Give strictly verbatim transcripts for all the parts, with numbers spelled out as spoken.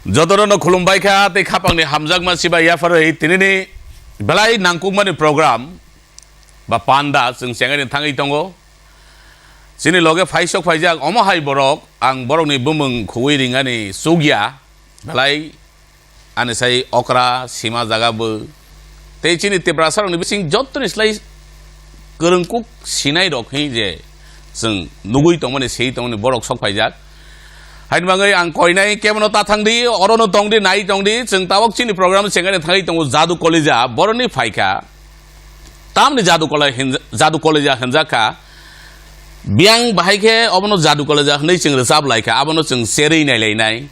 Jotono no khulumbai kha tei khapangni hamjakma sibai yapharwi tinini belai nangkukmani program ba panda chwng chengani thangwi tongo. Chini loge phaisok phaijak omo hai borok, ang borokni bumung khuwi ringani chukya belai. Ani sai okra sima jaga bo. Tei chini Tiprasa rokni bising jottoni slai kwrwngkuk sinai rok hi je chwng nugui tongmani, sei tongmani borok sok phaijak. Haini bagwi ang koinai kebono ta thangdi, orono tongdi, nai tongdi, chwng tabok chini program chengani thangwi tongo Jadu Koleja, boroni phaikha. Tamni Jadu Kole-, hin-, Jadu Koleja hinjakha. Biyang bahai khe obono Jadu Koleja hinwi chwng rwchap laikha, abono chwng cherwi nailainai.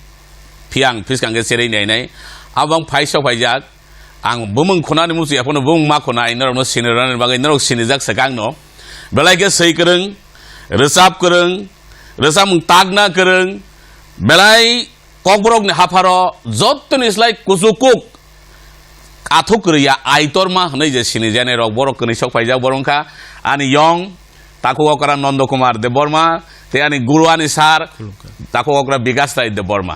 Phiya ang phiskang khe cherwi nainai. Abo ang phaisok phaijak. Ang bumung khunani muchung ya phano bumung ma khunai, norokno sinirani bagwi norok sinijak swkangno. Belai khe swi kwrwng, rwchap kwrwng, rwchapmung takna kwrwng, belai Kokborokni hapharo jottoni slai kuchukuk athuk kwrwi ya Aitorma hwnwi je sinijaknai rok, borok kwnwi sok phaijak, borok wngkha ani yong, Takhuk okra Nondo Kumar Debbarma, tei ani guru ani sir, Khulumkha. Takhuk okra Bikas Rai Debbarma.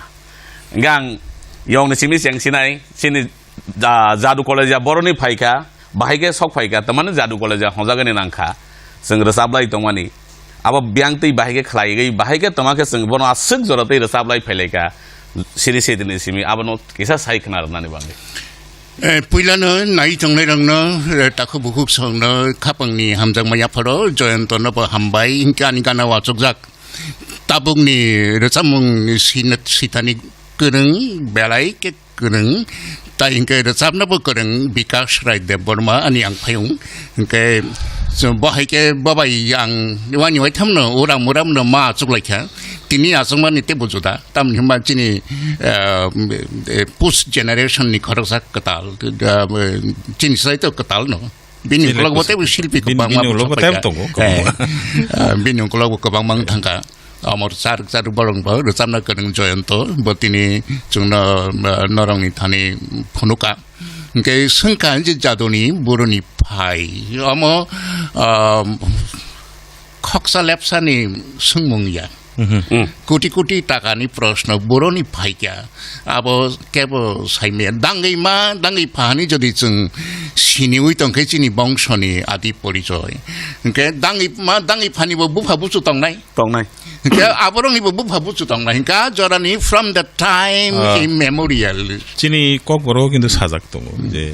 Hingke ang yongni simi cheng sinai, chini ja-, Jadu Koleja boroni phaikha, bahai khe sok phaikha, tamani Jadu Koleja honjagani nangkha, chwng rwchaplai tongmani. Abo biyang twi bahai khe khlaiwi, bahai khe tongma khe chwng bono aswk jora twi rwchaplai phailaikha, siri sedini simi abono kisa sai khna rwnani bagwi. Eh, puilano nai tongnai rokno, eh, takhuk bukhuk songno khapangni hamjakma yapharo, Joyonto no bo hambai, hingke ani gana wachukjak. Tabukni rwchapmung sina-, sithani kwrwng, belai khe kwrwng, tai hingke rwchapnabo kwrwng Bikas Rai Debbarma ani ang phayung. Hingke bo hai khe bo bai ang wani waithamno uram uramno ma achuklaikha. Tini achukmani teibo juda. Tamni hwnba chini, eh, eh, post generation ni khoroksa kwtal, eh, chini sai to kwtal no. Bini ukulok bo teibo silpi kwbangma bini ukulok bo teibo tongo, kwbangma. Eh, eh, bini ukulok bo kwbangma wng thangkha. Amor char char borok bo rwchapna kwrwng Joyonto bo tini chwngno, eh, norokni thani phunuka. Hwnkhe swngkha je Jaduni boroni phai. Omo, ah, khoksa lepsani swngmung ya. Mhm. Hmm. Koti koti takani proshno boroni phaikya. Abo kebo saimaya. Dangwi ma, dangwi phani jodi chwng siniwi tongkhe chini bongsoni adi porijoy. Hwnkhe dangwi ma, dangwi phani bo bupha buchu tongnai. Tongnai. Hwnkhe aborokni bo bupha buchu tongnai. Hwnkhe a jorani from the time ah, immemorial. Chini kokborok kintu sajak tongo je,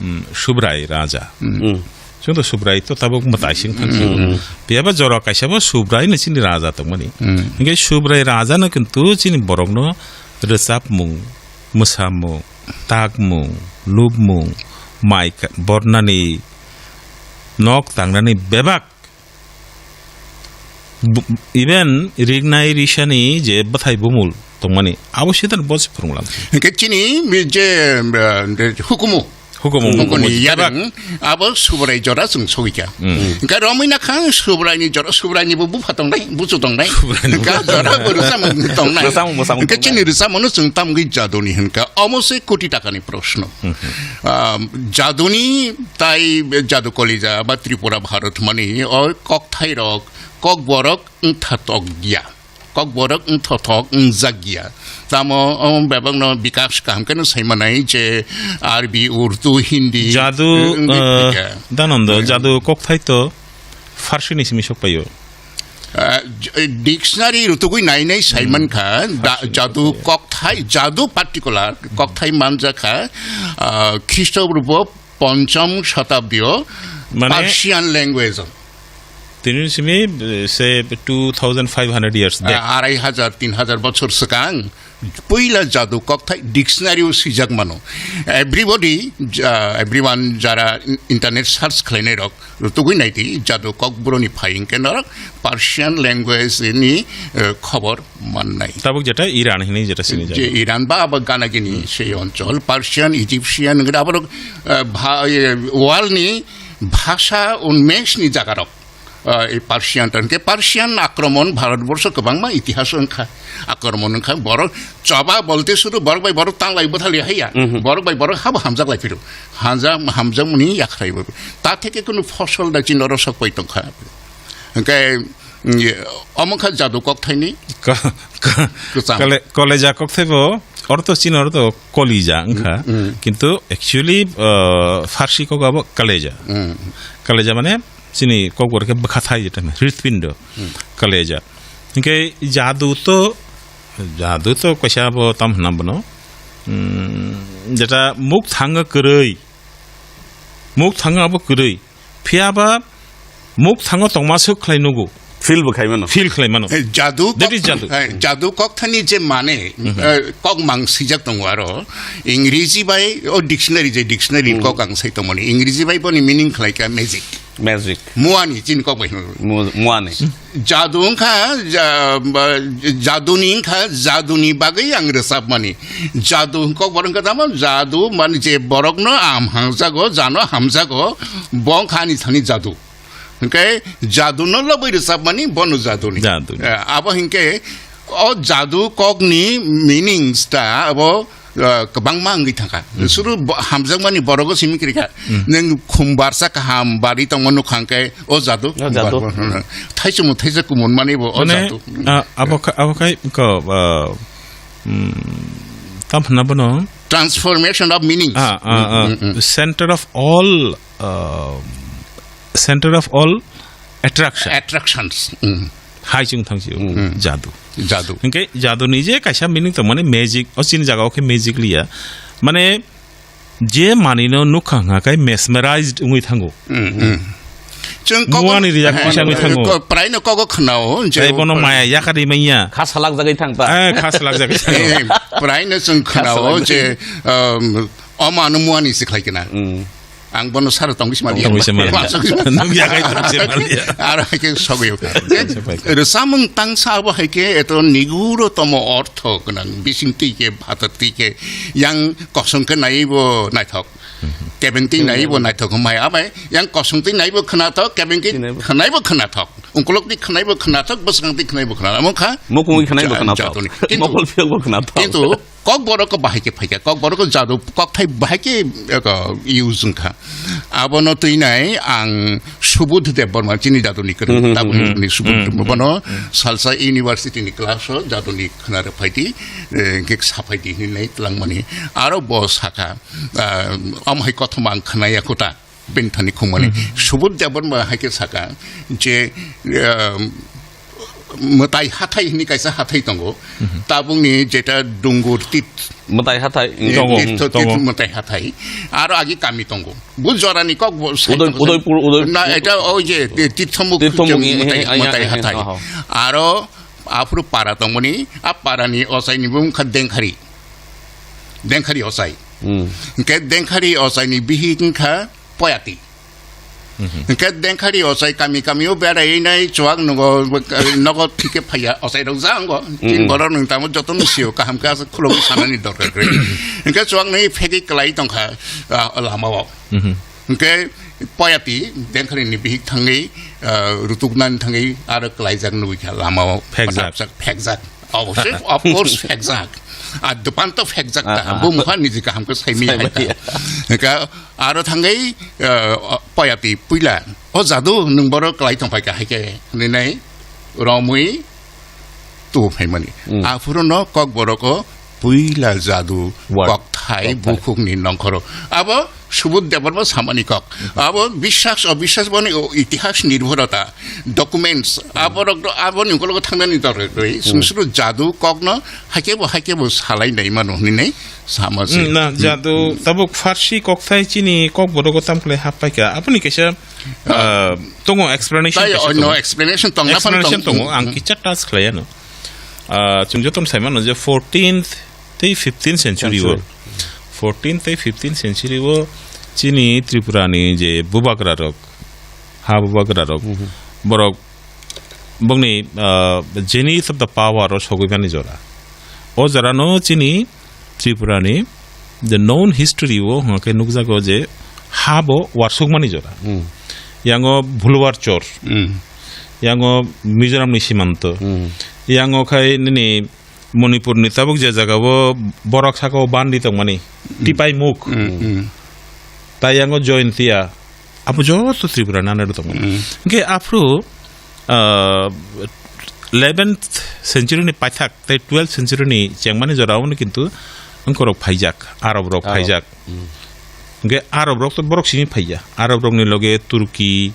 mm, Subrai Raja. Mm. Mm. Chwngno Subrai to tabuk mwtai sing thang sing. Mm. Piyaba jora kaisa bo Subrai no chini Raja tongmani. Mm. Hingke Subrai Raja no kintu chini borok no rwchapmung, mwsamung, takmung, lubmung, mai ka-, bornani, nok tangnani bebak Bu-, even rignai risani je bwthai bumul tongmani, abo setan bo se phwrwnglam. Hingke chini je, eh, hukumu. Hukumu, hukumu, hukumu yareng, abo Subrai jora chwng sogikha. Hmm. Hingke romwi nakha Subraini jora, Subraini bo bupha tongnai, buchu tongnai. Subraini hingke bupha jora tongnai. Bo rwchapmung tongnai. Rwchapmung, mwsamung hingke tongnai. Chini rwchapmung no chwng tamgwi Jaduni hingka, omo se koti takani proshno. Hmm, hmm. Ah, Jaduni tai Jadu Kolija ba Tripura Bharat mani o kokthai rok, kokborok wngtha tokya. Kokborok wngthothok wngjak ya. Tamo, o, bebakno bikas kaham khe no sai manai je Arabi, Urdu, Hindi, Jadu, eh, wngwi eh, thangya. Danondo, eh, jadu kokthai to Farsi ni simi sok paio. Eh, j-, eh, dictionary rutugwi nai nai sai hmm, mankha, da-, Farsi ni jadu kokthai. Kokthai, jadu particular kokthai manjakha, ah, Khristo purbo ponchom shatabdi o mane Persian language o. Tini simi, eh, se two thousand five hundred years back. Ah, arai hajar, tin hajar bochor swkang puila jadu kokthai dictionary o swijak mano. Everybody, ja-, everyone jara in-, internet search khlainai rok, rutugwi naidi jadu kokboroni phai hwnkhe norok Persian language ni, eh, khobor mannai. Tabuk jeta Iran hinwi jeta sini je jani. Iran ba abo gana gini hmm, sei onchol, Persian, Egyptian, hwnkhe aborok, eh, bha-, eh, world ni bhasha unmesh ni jaga rok, eh, ei Persian tan. Hwnkhe Persian akromon Bharat borsho kwbangma itihas wngkha. Akromon wngkha, borok choba bolte sudu borok bai borok tanglai bwthalwi haiya. Mhm. Borok bai borok habo hamjak lai phiro. Hanja-, hamjakmani yakhrai bo. Ta theke kunu fosol da chini oro sok pai tongkha. Hwnkhe, mm, omo kha jadu kokthaini ko-, ko-, kwcham. Kole-, koleja kokthai bo ortho chini ortho kolija wngkha. Mm, mm. Kintu actually, uh, Farsi kok abo kaleja. Mm. Kaleja mane chini kokborok khe bwkha thai jeta hwrwtpindo. Mm. Kaleja. Hinkhe jadu to, jadu to kaisa abo tam hwnna bono. Mm, jeta muk thanga kwrwi. Muk thanga abo kwrwi. Phiya ba muk thango tongma swk khlai nugo. Feel bo khai mano. Feel khlai mano. Eh, jadu That kok-, is jadu. Eh, jadu kokthani je mane, Mhm. eh, kok mang swijak tongo aro. Ingreji bai o dictionary je dictionary Mhm. kok ang sai tongmani. Ingreji bai boni meaning khlai kha magic. Magic. Muani chini kok bai hino. Mu-, muani. Jadu wngkha, ja-, ba, jaduni wngkha, jaduni bagwi ang rwchapmani. Jadu kok borok wngkha tamo, jadu mani je borokno am hamjago, jano hamjago, bo wngkha ani thani jadu. Hinkhe jaduno lobwi rwchapmani bono jaduni. Jaduni. Eh, abo hinkhe o jadu kokni meanings ta abo, eh, kwbangma wngwi thangkha. Hmm. Suru bo-, hamjakmani borogo simi kwrwikha. Hmm. Nwng khum barsa kaham barwi tongma nukha hinkhe o jadu. O jadu. Thaisamo thaisa kumun mani bo o Mane, jadu. Ah, abo kha-, abo khai ko, ah, mm, tam hwnna bono? Transformation of meanings. Ah, ah, ah. Mm, mm, mm. Center of all, ah, center of all attraction. Attractions. Mm. Hai chwng thang sio, Mm. jadu. Jadu. Hinkhe jaduni je kaisa meaning tongmani magic, o chini jagao khe magic liya. Mane je manino nukha hwnkha khe mesmerized wngwi thango. Mm, mm. Chwng kogo Muani rijak Eh, kisa wngwi thango. ko-, praino kogo khwnao je Tei bono maya yakari manya. Kha salak jagwi thang ta. Eh, kha salak jagwi thang. Eh, praino chwng khwnao Kha salak je, um, o mano muani se khlai kena. Mm. Ang bono sara tongwi se maliya. Tongwi se maliya. Tongwi se maliya. Nung yakai tongwi se maliya. Aro hai khe sogwi. Tongwi se maliya. Rwchapmung tangsa abo hai khe eto niguro tomo ortho gwnang. Bising twi khe, bhata twi khe, yang kosong khe naiwi bo naithok. Mhm. Kebeng twi naiwi bo naithok hwnmai. Abai yang kosong twi naiwi bo khwnathok, kebeng twi Sinai bo. khwnai bo khwnathok. Ungkuluk twi khwnai bo khwnathok, bwswkang twi khwnai bo khwnathok. Amo kha Mukungwi khwnai bo ja-, khwnathok. jaduni. Kintu Mokol phiyok bo khwnathok. Kintu Kokborok ko bahai khe phaikha, kokborok ko jadu kokthai bahai khe, eko, use wngkha. Abono twinai ang Subudh Debbarma chini jaduni kwrwng, Hmm, hmm, tabukni hmm, ni Subudh hmm, Debbarma hmm, bono hmm. Salsa University ni class o jaduni khwna rw phaidi, eh, hwnkhe sa phaidi hinwi nai twlangmani. Aro bo sakha, ah, omo hai kothoma ang khwnaya khuta. Bini thani khumani. Mhm. Subudh Debbarma hai khe saka je, um, mwtai hathai hwnwi kaisa hathai tongo. Mhm. Tabukni jeta Dungur Tit-, Mwtai hathai, eh, tongo, tirtho, tongo. Tirtho mwtai hathai. Aro agi kami tongo. Bu jorani kok bo sai Uday-, tongo. Udaipur, Udaipur. Na, eta o je, ti-, Tirthomuk Tirthomuk, je eh, mwtai, eh, eh, mwtai eh, eh, hathai. Aha. Aro aphuru para tongmani, a parani ochaini bumung kha Dengkhari. Dengkhari ochai. Hmm. Hwnkhe Dengkhari ochaini bihik wngkha Poyati. Mhm. Hwnkhe Dengkhari ochai kami kami o berai nai chuwak nogo, nogo thike phaiya ochai rok ja wngo. Chini Mm-mm. borok nwng tamo joto no sio kaham khe aswk khulogwi sanani dorkar kwrwi. Hwnkhe chuwak nai phegwi kwlai tongkha, ah, lama o. Mhm. Hwnkhe Poyati Dengkhari ni bihik thangwi, ah, rutuknani thangwi aro kwlaijak nugwi kha lama o. Phekjak. Phekjak. Obviously, of course, phekjak. A dopan to phekjak ta. Ah, ah. Bo mukha niji kaham khe saimaya hai ta. Saimaya. Hwnkhe aro thangwi, eh, o, Poyati puila. O jadu nwng boro kwlai tongphai kha hai khe hinwi nai romwi tu phaimani. Hmm. Aphuru no kokborok o puila jadu Word. Kokthai Kokthai. Bukhuk ni nongkhoro. Abo Subudh Debbarma samani kok. Abo biswas obiswas boni o itihas nirbhorota, documents, aborok do, aboni ukologo thangnani dorkar gwi. Hmm. Sumsuru jadu kokno haikebo, haikebo salai nai mano hinwi nai sama se. Hmm, na, hmm. Jadu, tabuk Farsi kokthai chini kokborogo tamkhlai happaikha. Aboni kaisa, ah, ah, tongo explanation tai kaisa onno tongo. Explanation tong, Explanation aphano tongo. Tongo, ang hmm. Kicha touch khlaiya no. Ah, chwng jotono sai mano je fourteenth tei fifteenth century o. Century. Fourteenth tei fifteenth century o chini Tripura ni je bubagra rok, ha bubagra rok, mhm. Borok bongni, ah, zenith of the power o sogwi mani jora. O jora no chini Tripura ni the known history o hwnkhe nukjago je ha bo warsuk mani jora. Hmm. Yango Bhulwar Chor. Hmm. Yango Mizoram ni simanto. Hmm. Yango khai nini Manipur ni tabuk je jaga o borok saka o bandi tongmani, hmm. Tipai Mukh. Hmm, hmm. Tai yango Jaintia. Abo joto Tripura ni under o tongmani. Hmm. Hwnkhe aphuru, ah, eleventh century ni paithak tei twelfth century ni chengmani jora o no kintu wngkorok phaijak, Arab rok Arab. phaijak. Hmm. Hingke Arab rok to borok sini phaiya. Arab rokni loge Turki,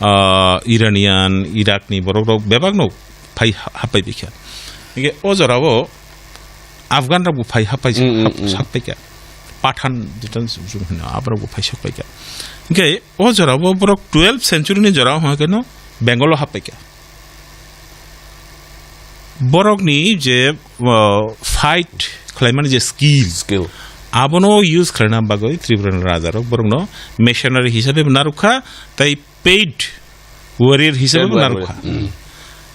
ah, Iranian, Irakni borok rok bebakno phai ha-, happai bikha. Hingke o jorao Afgan rok bo phai happai Hmm, hmm, hap-, hmm. sakpaikha. Pathan, Pathan sung hino, aborok bo phai sakpaikha. Hingke o jorao borok twelfth century ni jorao hingke no Bengal o happaikha. Borokni je, uh, fight khlaimani je skills, Skill. abono use khlaina bagwi Tripura ni raja rok borokno missionary hisabe narwkha, tei paid warrior hisabe Paid warrior. narwkha. Mm.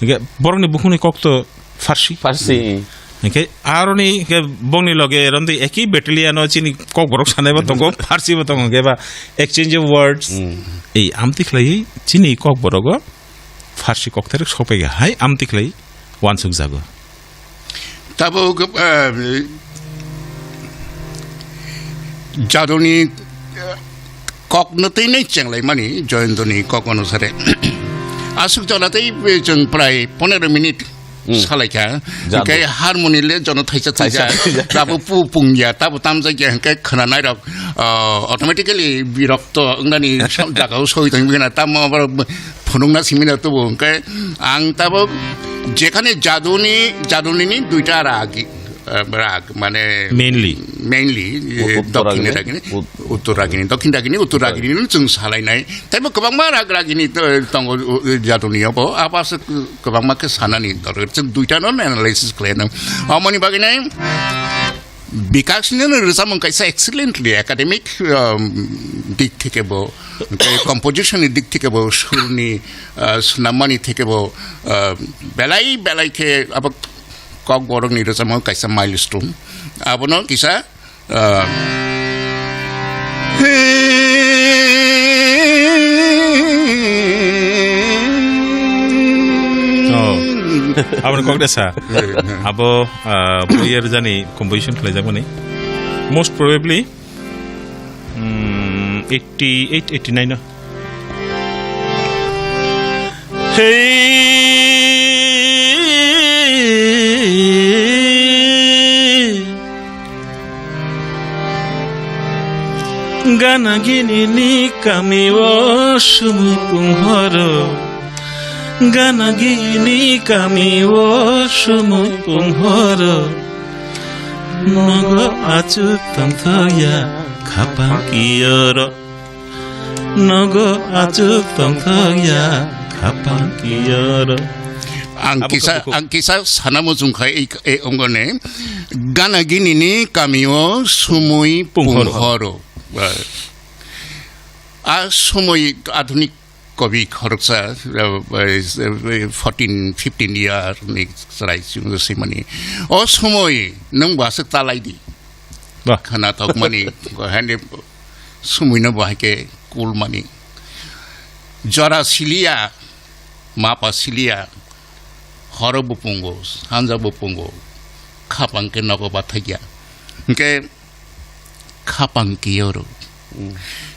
Hingke borokni bukhukni kok to Farsi. Farsi. Hingke aroni hingke bongni loge romdi eki battalion o chini kok borok sanai bo tongo, Farsi bo tongo, hingke ba exchange of words. Mm. Ei amtwi khlaiwi chini kok borogo Farsi kokthai rok sokpaiga hai amtwi khlai wansuk jago. Tabuk, eh, jaduni, eh, kok no twi nai chenglaimani Joyantoni kok onusare. Aswk jora tei, eh, chwng prai pondro minute Hmm. salaikha. Jadu. Hingke harmony le jono thaisa Thaisa thaisa. thaisa. Tabuk pu pungya, tabuk tamjakya, hingke khwnanai rok, ah, automatically birok to wngnani jaga o soi tong bigana tamo abar phunukna simina tubu hingke ang tabuk jekhane jaduni, jaduni ni duita ragi, eh, rag, mane Mainly. mainly, eh, Uttor dokhin ragini, ragini, ut- uttor ragini, dokhin ragini, uttor ragini no chwng salainai. Taibo kwbangma rag ragini to-, tongo, uh, jaduni obo. Abo aswk kwbangma khe sanani dorkar. Chwng duita no analysis khlainai. Omoni bagwi nai Bikash ni no rwchapmung kaisa excellently academic, um, dik theke bo, tei composition ni dik theke bo, sur ni, uh, swnam mani theke bo, uh, belai belai khe abo Kokborok ni rwchapmung kaisa milestone. Abono kisa, uh, Oh. Aboni kok da sa. Abo, ah, bo yer jani composition khlaijakmani. Most probably, mm, eighty eight, eighty nine o. Hey. Gana gini ni kami o sumui punghoro. Gana gini kami o sumui punghoro. Nogo achuk tongthokya khapang kiyoro. Nogo achuk tongthokya khapang kiyoro. Ang Abo kisa, kabo kabo. Ang kisa sana muchung khai ei, ei ongone. Gana gini ni kami o sumui Punghoro. punghoro. A sumui adhunik kobi khoroksa, uh, uh, fourteen, fifteen year ni chwrai chwng se mani. O sumui nwng bo aswk talai di. Bah. Khana tok mani, hani sumui no bo hai khe kul mani. Jora siliya, mapa siliya, horo bo pungo, sanja bo pungo, khapang khe nogo bathai ya. Hingkhe khapang kiyoro. Hmm.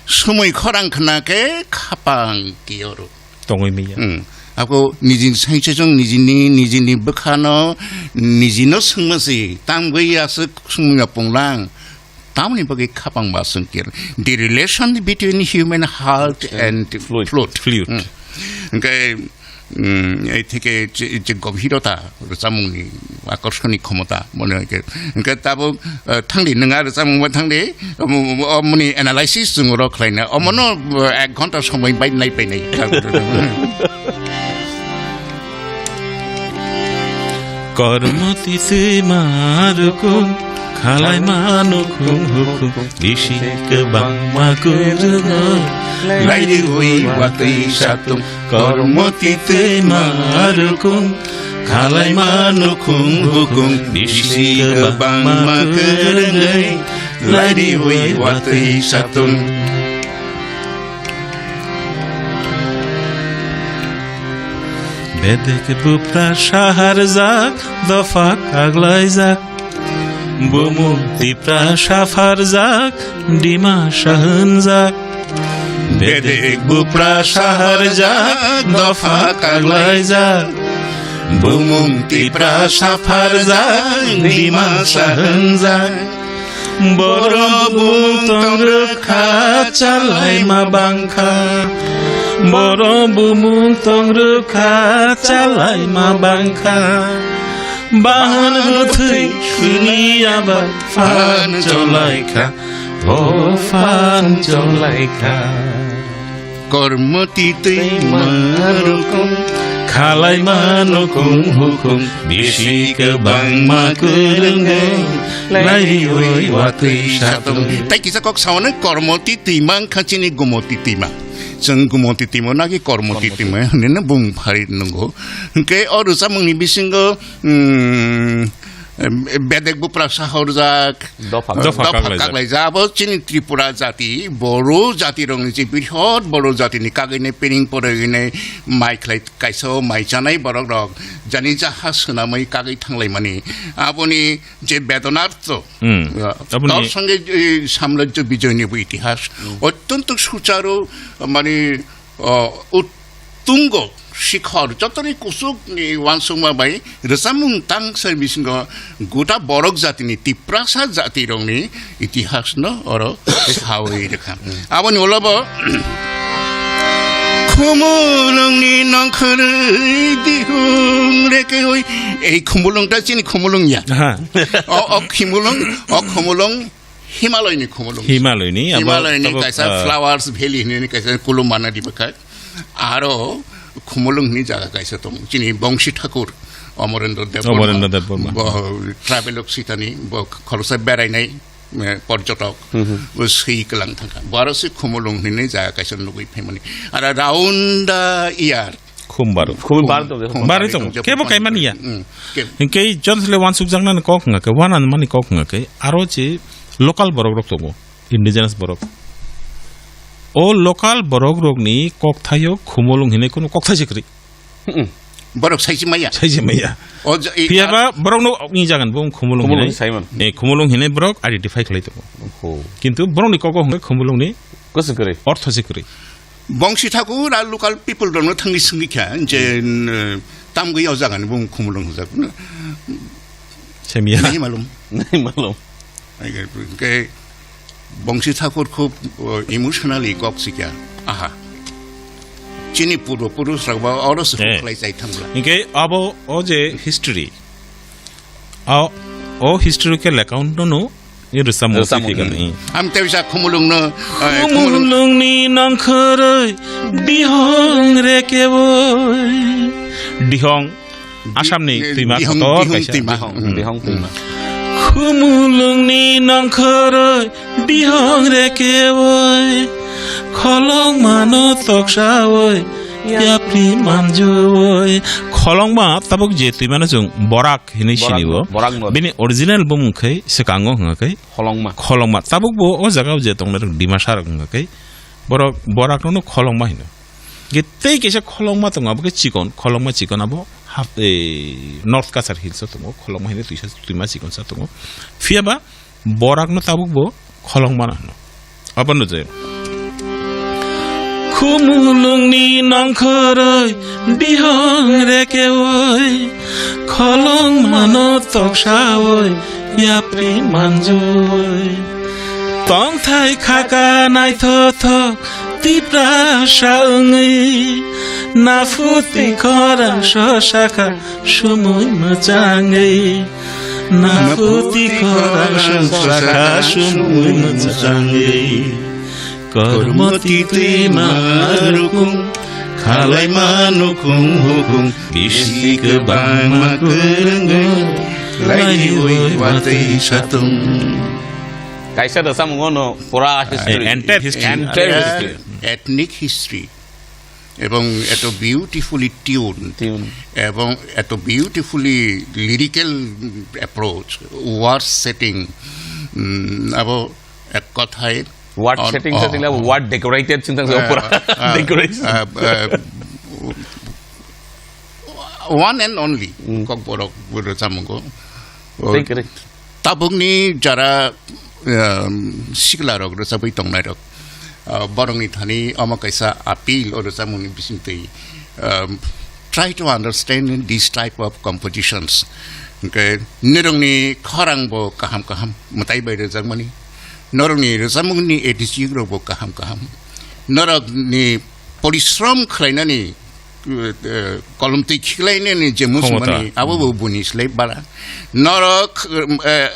Sumui khorang khna khe khapang kiyoro. Tongwi manya. Hmm. Ako nijini saichajong, nijini, nijini bwkhano, nijino swngma si, tangwi aswk sumui ya punglang. Tamoni bagwi khapang ba swng kiyoro. The relation between human heart and fluid. Fluid. Fluid. Hmm. Hingkhe Mm, ei theke je, je gobhirota rwchapmungni akorshoni khomota mone hoi khe. Hingkhe tabuk, eh, thangdi, nwng a rwchapmung bai thangdi, omo, omo, omoni analysis chwng oro khlaina. Omono, eh, ek ghonta somoi bai nai painai. Kormo tisima rukung, khalaima nukhung hukhung, bisi kwbangma kwrwngwi, lairiwi watwi satung. Kormo titwi ma rukung, khalaima nukhung bukung, bisi kwbangma kwrwngwi, lairiwi watwi satung. Bedek bupra saharjak, dopha kaglaijak. Bumung Tipra sapharjak, Dimasa hwnjak. Bedek bupra saharjak, dopha kaglaijak. Bumung Tipra sapharjak, Dimasa hwnjak. Borok bumung tong rwkha, chalaima bangkha. Borok bumung tong rwkha, chalaima bangkha. Bahan bwthwi khwniyaba phan cholaikha, o phan cholaikha. Kormo titwi ma rukung, khalaima nukung hukum, bisi kwbangma kwrwngwi, lairiwi watwi satung. Tai kisa kok saono kormo titwi ma wngkha chini gumo titwi ma. Chwng gumo titwi ma naki kormo titwi ma hinwi bung phari nungo. Hwnkhe o rwchapmungni bisingo, mm, Em, bedek buprasa horjak, Dopha. Dopha dopha kaklaijak. Kaklaijak. Abo chini Tripura jati, Bodo jati rokni je birhot Bodo jatini kagwini piring porogwini mai khlai kaisa o mai chanai borok rok. Jani jaha swnamwi kagwi thanglaimani. Aboni je bedonartho. Hmm. Ya, Aboni tor sange, eh, samrajyo bijoyni bo itihas. Hmm. Ottonto sucharu, mani, o, ut-, tungo sikhor jotoni kuchukni uansukma bai rwchapmung tang sai bisingo gota borok jatini Tiprasa jatirokni itihasno oro sawi rwkha. Aboni ulo bo Khumulungni nongkhorwi bihung rekewi, ei Khumulung ta chini Khumulung ya. Aha. O, o Khumulung, o Khumulung Himalayni Khumulung. Himalayni, abo Himalayni tabuk, kaisa ah, Flowers Valley hinwi kaisa Kulu Manali bwkhak. Aro Khumulung hinwi jaga kaisa tongo. Chini Bongsi Thakur, Amarendra Debbarma. Amarendra Debbarma. Bo travelok sitani, bo khoroksa berainai, eh, porjotok. Hmm, hmm. Bo swi kwlang thangkha. Bo aro se Khumulung hinwi jaga kaisa nugwi phaimani. Aro round the year, Khum barwi. Khum barwi tongo. Khum barwi tongo. Kebo kaimani ya. Hmm. Ke- Hinkhe Jones le wansukjaknani kok hwnga khe, wananmani kok hwnga khe, aro je local borok rok tongo, indigenous borok. O local borok rokni kokthaio Khumulung hinwi kunu kokthaise kwrwi. Hmm. Borok saisi maya. Saisi maya. O ja-, i-, Phiyaba a- borokno wngjagan bo Khumulung Khumulung hinwi. Saimano. Eh, Khumulung hinwi borok identify khlai tongo. Oho. Kintu borokni kogo hwnga Khumulungni Kwswk kwrwi. Ortho se kwrwi. Bongsi Thakur a local people rokno thangwi swngwi kha je, n-, tamgwi o jagani bung Khumulung hwnjak. Semiya. Nahi malum. Nahi malum. Hingke Bongsi Thakur khub, o, emotionally kok sikya. Aha. Chini puro puro srokba oro se Eh. Khlai chai thangla. Hingke abo o je history. O, o historical account no no, i rwchapmung Rwchapmung, twi hmm. Kani. Ang tei bisa Khumulung no, eh, Khumulung. Khumulungni nongkhorwi bihong rekeboi. Dihong, Asamni Di-, twima Dihong, kotor Dihong kaisa. Twima. Dihong, hmm. Dihong twima. Khumulungni nongkhorwi bihong rekeboi. Kholongmano toksaoi, yapri manjuoi. Kholongma tabuk je twimano chwng Borak hinwi Borak sini no, o. Borak no. Bini original bumung khai swkango hwnga khai Kholongma. Kholongma. Tabuk bo o jaga o je tongnai rok Dimasa rok hwnga khai borok Borak no Kholongma hino. Ge tei kaisa Kholongma tongo, abo khe chikon, Kholongma chikon abo hap-, eh, North Cachar Hills o tongo, Kholongma hinwi twisa twima chikon sa tongo. Phiya ba Borak no tabuk bo Kholongma no hino. Abono je. Khumulungni nongkhoroi bihong rekeoi, Kholongmano toksaoi yapri manjoi. Tongthai khaka naithothok Tiprasa wngwi, naphuti khorang so sakha sumui mwchangwi. Naphuti khorang so sakha sumui mwchangwi. Kormo titwi ma rukung, khalaima nukung hukung, bisi kwbangma kwrwngwi, lainiwi watwi satung. Kaisa rwchapmung ono pura history. Eh, entire history. Entire history. Ethnic history. Ebong eto beautifully tuned, Tune. Ebong eto beautifully lyrical approach, word setting, mm, abo ek kothai Word on, setting, oh, setting la word decorated sing tang ah, pura ah, decoration. Ah, ah, one and only, Mm. Kokborok rwchapmung o. Tei kwrwi. Tabukni jara, um, sikla rok rwchapwi tongnai rok, uh, borokni thani omo kaisa appeal o rwchapmungni bisingtwi, um, try to understand this type of compositions. Hwnkhe norokni khorang bo kaham kaham mwtai bai rwjakmani, norokni rwchapmungni attitude rok bo kaham kaham, norokni porishrom khlainani, eh, kolom twi khiklainani je muchungmani, khomota, abo bo buni slai bara. Norok, eh,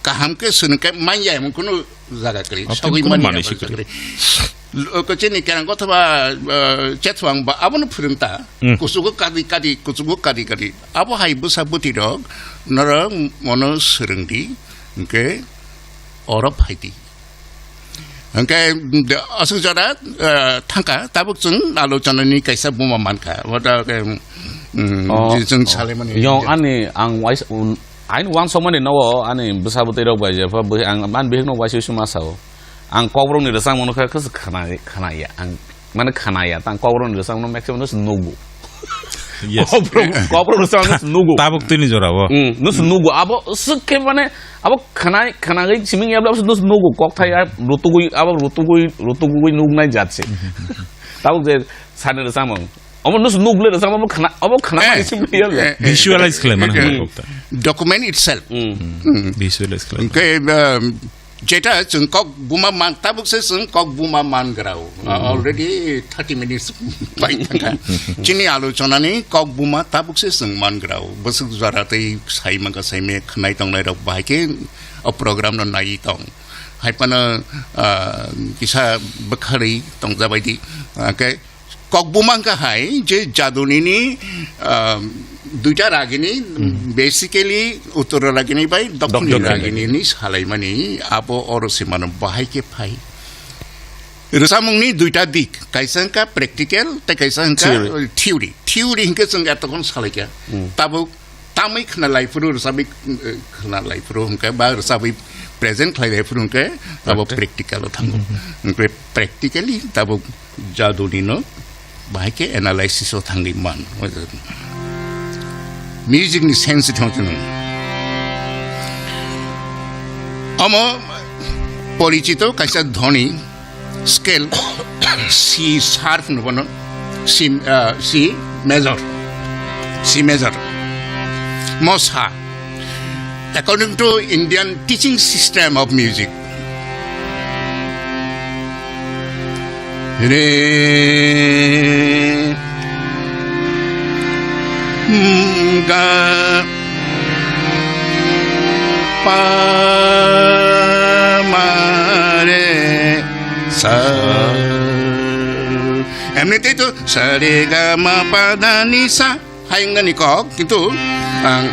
kaham khe swrwng khe man ya emon kunu jaga kwrwi, aboni sogwi kunu mani manwi abo si kwrwi. Jaga kwrwi. Lo-, ko chini kerang kothoma, eh, chethuang ba abono phwrwng ta. Hmm. Kuchugo kadi kadi, kuchugo kadi kadi. Abo hai bwsa bwtwi rok norok mono swrwng di, hwnkhe oro phai di. Hwnkhe, mm, de, aswk jora, eh, thangkha, tabuk chwng alochonani kaisa buma mankha. Wata, em, mm, oh, je chwng oh, salaimani yong je ani ang wais-, un-, ain wansokmani nogo ani bwsa bwtwi rok bai jepha bwhi ang man bihik no waisui suma sao. Ang kokborok ni rwchapmung no khe khwsa khwna, khwna ya. Ang mane khwna ya. Tang kokborok ni rwchapmung no maximum no se nugo. Yes. Kokborok, kokborok rwchapmung no se nugo. Tabuk tini jora bo. Mm, no se nugo. Abo swk khe mane abo khwnai, khwnagwi siming yabla abo se no se nugo. Kokthai a rutugwi, abo rutugwi, rutugwi nugnai jat se. Tabuk je sani rwchapmung. Omo no se nugle rwchapmung, omo khwna, omo khwna eh, mani siming yabla. Eh, eh, visualize khlai mani eh, hai kokta. Document itself. Mm. Mm. Visualize khlai. Hwnkhe, um, Jeta chwng kok buma man, tabuk se chwng kok buma man grao. Ah, already thirty minutes pai thangkha. Chini alochonani kok buma tabuk se chwng man grao. Bwswk jora tei sai mangka sai me khwnai tongnai rok bahai khe o program no nai tong. Hai phano, ah, kisa bwkharwi tongjabai di. Ah, khe Kokbuma wngkha hai je jadunini, ah, duita ragini, hmm, basically Uttor ragini bai Dokhin, Dokhin ragini, ragini ni salaimani abo oro se mano bahai khe phai. Rwchapmungni duita dik, kaisa wngkha practical tei kaisa wngkha theory. Theory. Theory hwnkhe chwng etokhon salaikha. Hmm. Tabuk tamwi khna lai phuru rwchabwi, eh, khna lai phuru hwnkhe ba rwchabwi present khlai lai phuru hwnkhe abo practical o thango. Hmm. Hwnkhe practically tabuk jaduni no bahai khe analysis o thangwi man. Music ni sense thang chwng. Omo porichito kaisa dhoni scale C sharp no bono C, ah, C major. C major. Mo sa. According to Indian teaching system of music, re, mm, ga, pa, ma, re, sa. Emni tei to sa, re, ga, ma, pa, da, ni, sa. Hai wngani kok, kintu ang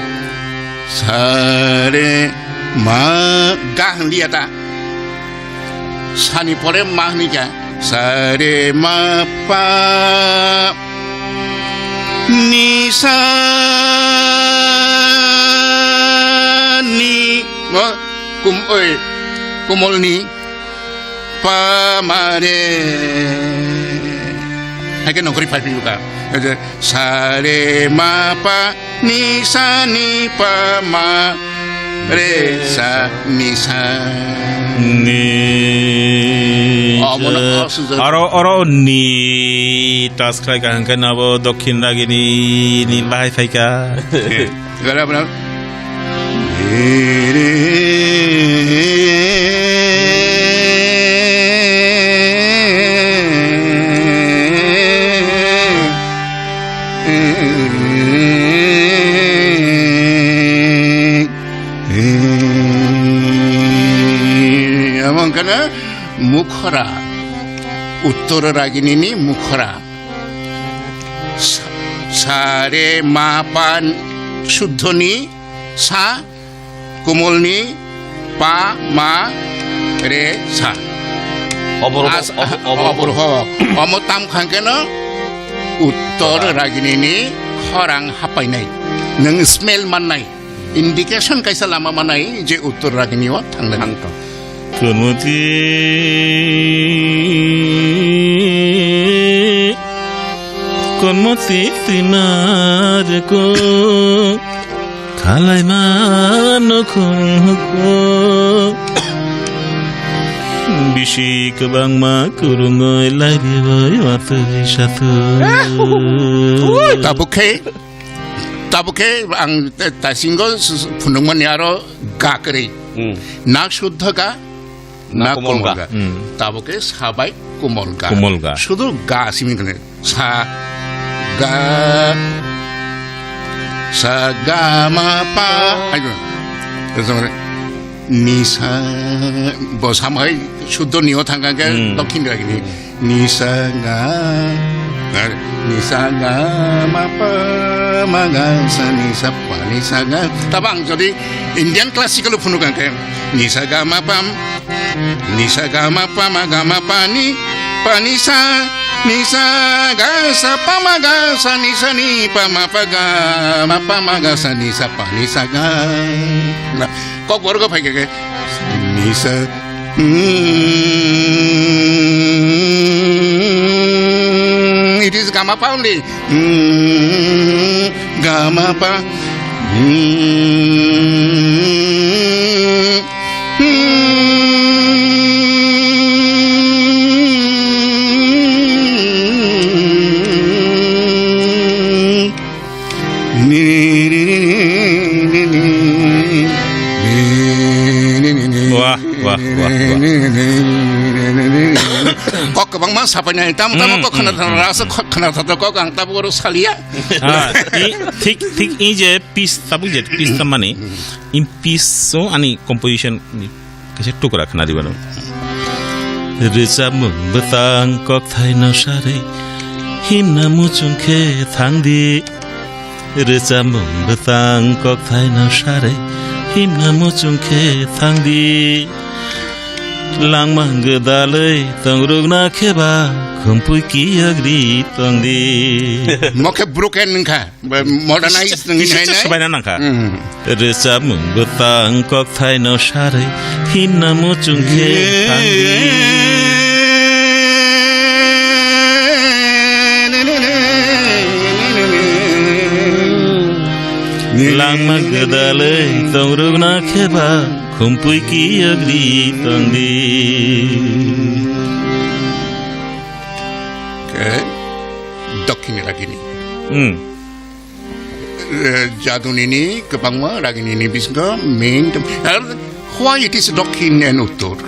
sa re ma ga hwnliya ta. Sani pore ma hwnwi kha. Sa re ma pa ni sa ni. Mo kum oi kumol ni. Pa ma re. Hai khe nongkhorwi phai phiyuka. Sa re ma pa ni sa ni pa ma re sa ni sa. Ni. Oh, mono ja. Oh, sujo. Aro, oro ni tas khlai ka hwnkhe nabo Dokhin ragini ni bahai phaika. Gara bra. Amo wngkha na mukhora, Uttor ragini ni mukhora. Sa, sa, re, ma, pa, suddhoni, sa, kumulni, pa, ma, re, sa. Oborok, as-, ob-, oborok. Oborok. Omo tam khangkeno uttor raginini khorang hapainai. Nwng smell mannai. Indication kaisa lama manai je uttor ragini o thangnani. Thangtong. Kunmoti, kunmoti twi narwkgo, khalai mano khunhuko. Bisi kwbangma kwrwngwi lairibwi watwi sathwi. Tabuk khe. Tabuk khe ang ta-, tasingo s-, s-, phunukmani aro ga kwrwi. Hmm. Na shuddha ga, na Na komol komol ga. ga. Hmm. Tabuk khe sabai komol ga. Komol ga. Sudu ga simi khne. Sa, ga, sa, ga, ma, pa. Ayo. Ni sa, bo samhai shuddho ni o thang khe Hmm. dokhin ragini. Ni sa ga, ni sa ga ma pa ma ga sa ni sa pa ni sa ga. Tabang jodi Indian classical phunuk ang khe ni sa ga ma pa, ni sa ga ma pa ma ga ma pa ni, pa ni sa, ni sa ga sa pa ma ga sa ni sa ni pa ma pa ga ma pa ma ga sa ni sa pa ni sa ga. Nah, kok borok phai khe ni sa. Mm, it is Gamapa only. Mm, Gamapa. Mm, mm. Wah, wah, wah, wah. Kok kwbangma sapainai, tamo, tamo Hmm, kok khna hmm, thang, hmm, rasa hmm. Kok khna thang, kok ang tamo oro salia. Ah, i-, thik, thik, i je piece, tabuk je piece tamani, in piece so ani composition ni kaisa tukra khna diba no. Rwchapmung bwtang kokthai no sarwi, himna muchung khe thang di. Rwchapmung bwtang kokthai no sarwi, himna muchung khe thang di. Langma gwdalwi tongrwkna khe ba, khumpui kiyagri tong di. Mo khe broken wngkha, ba modernized wngwi Kisa nainai. Sobaina nangkha. Hmm. Rwchapmung bwtang kokthai no sarwi, himna muchung khe thang di. Langma gwdalwi tongrwkna khe ba, khumpui kiyagri tong di. Khe Dokhin Ragini. Hmm. Eh, jadunini kwbangma raginini bisingo main tem-, ar why it is Dokhin and Uttor?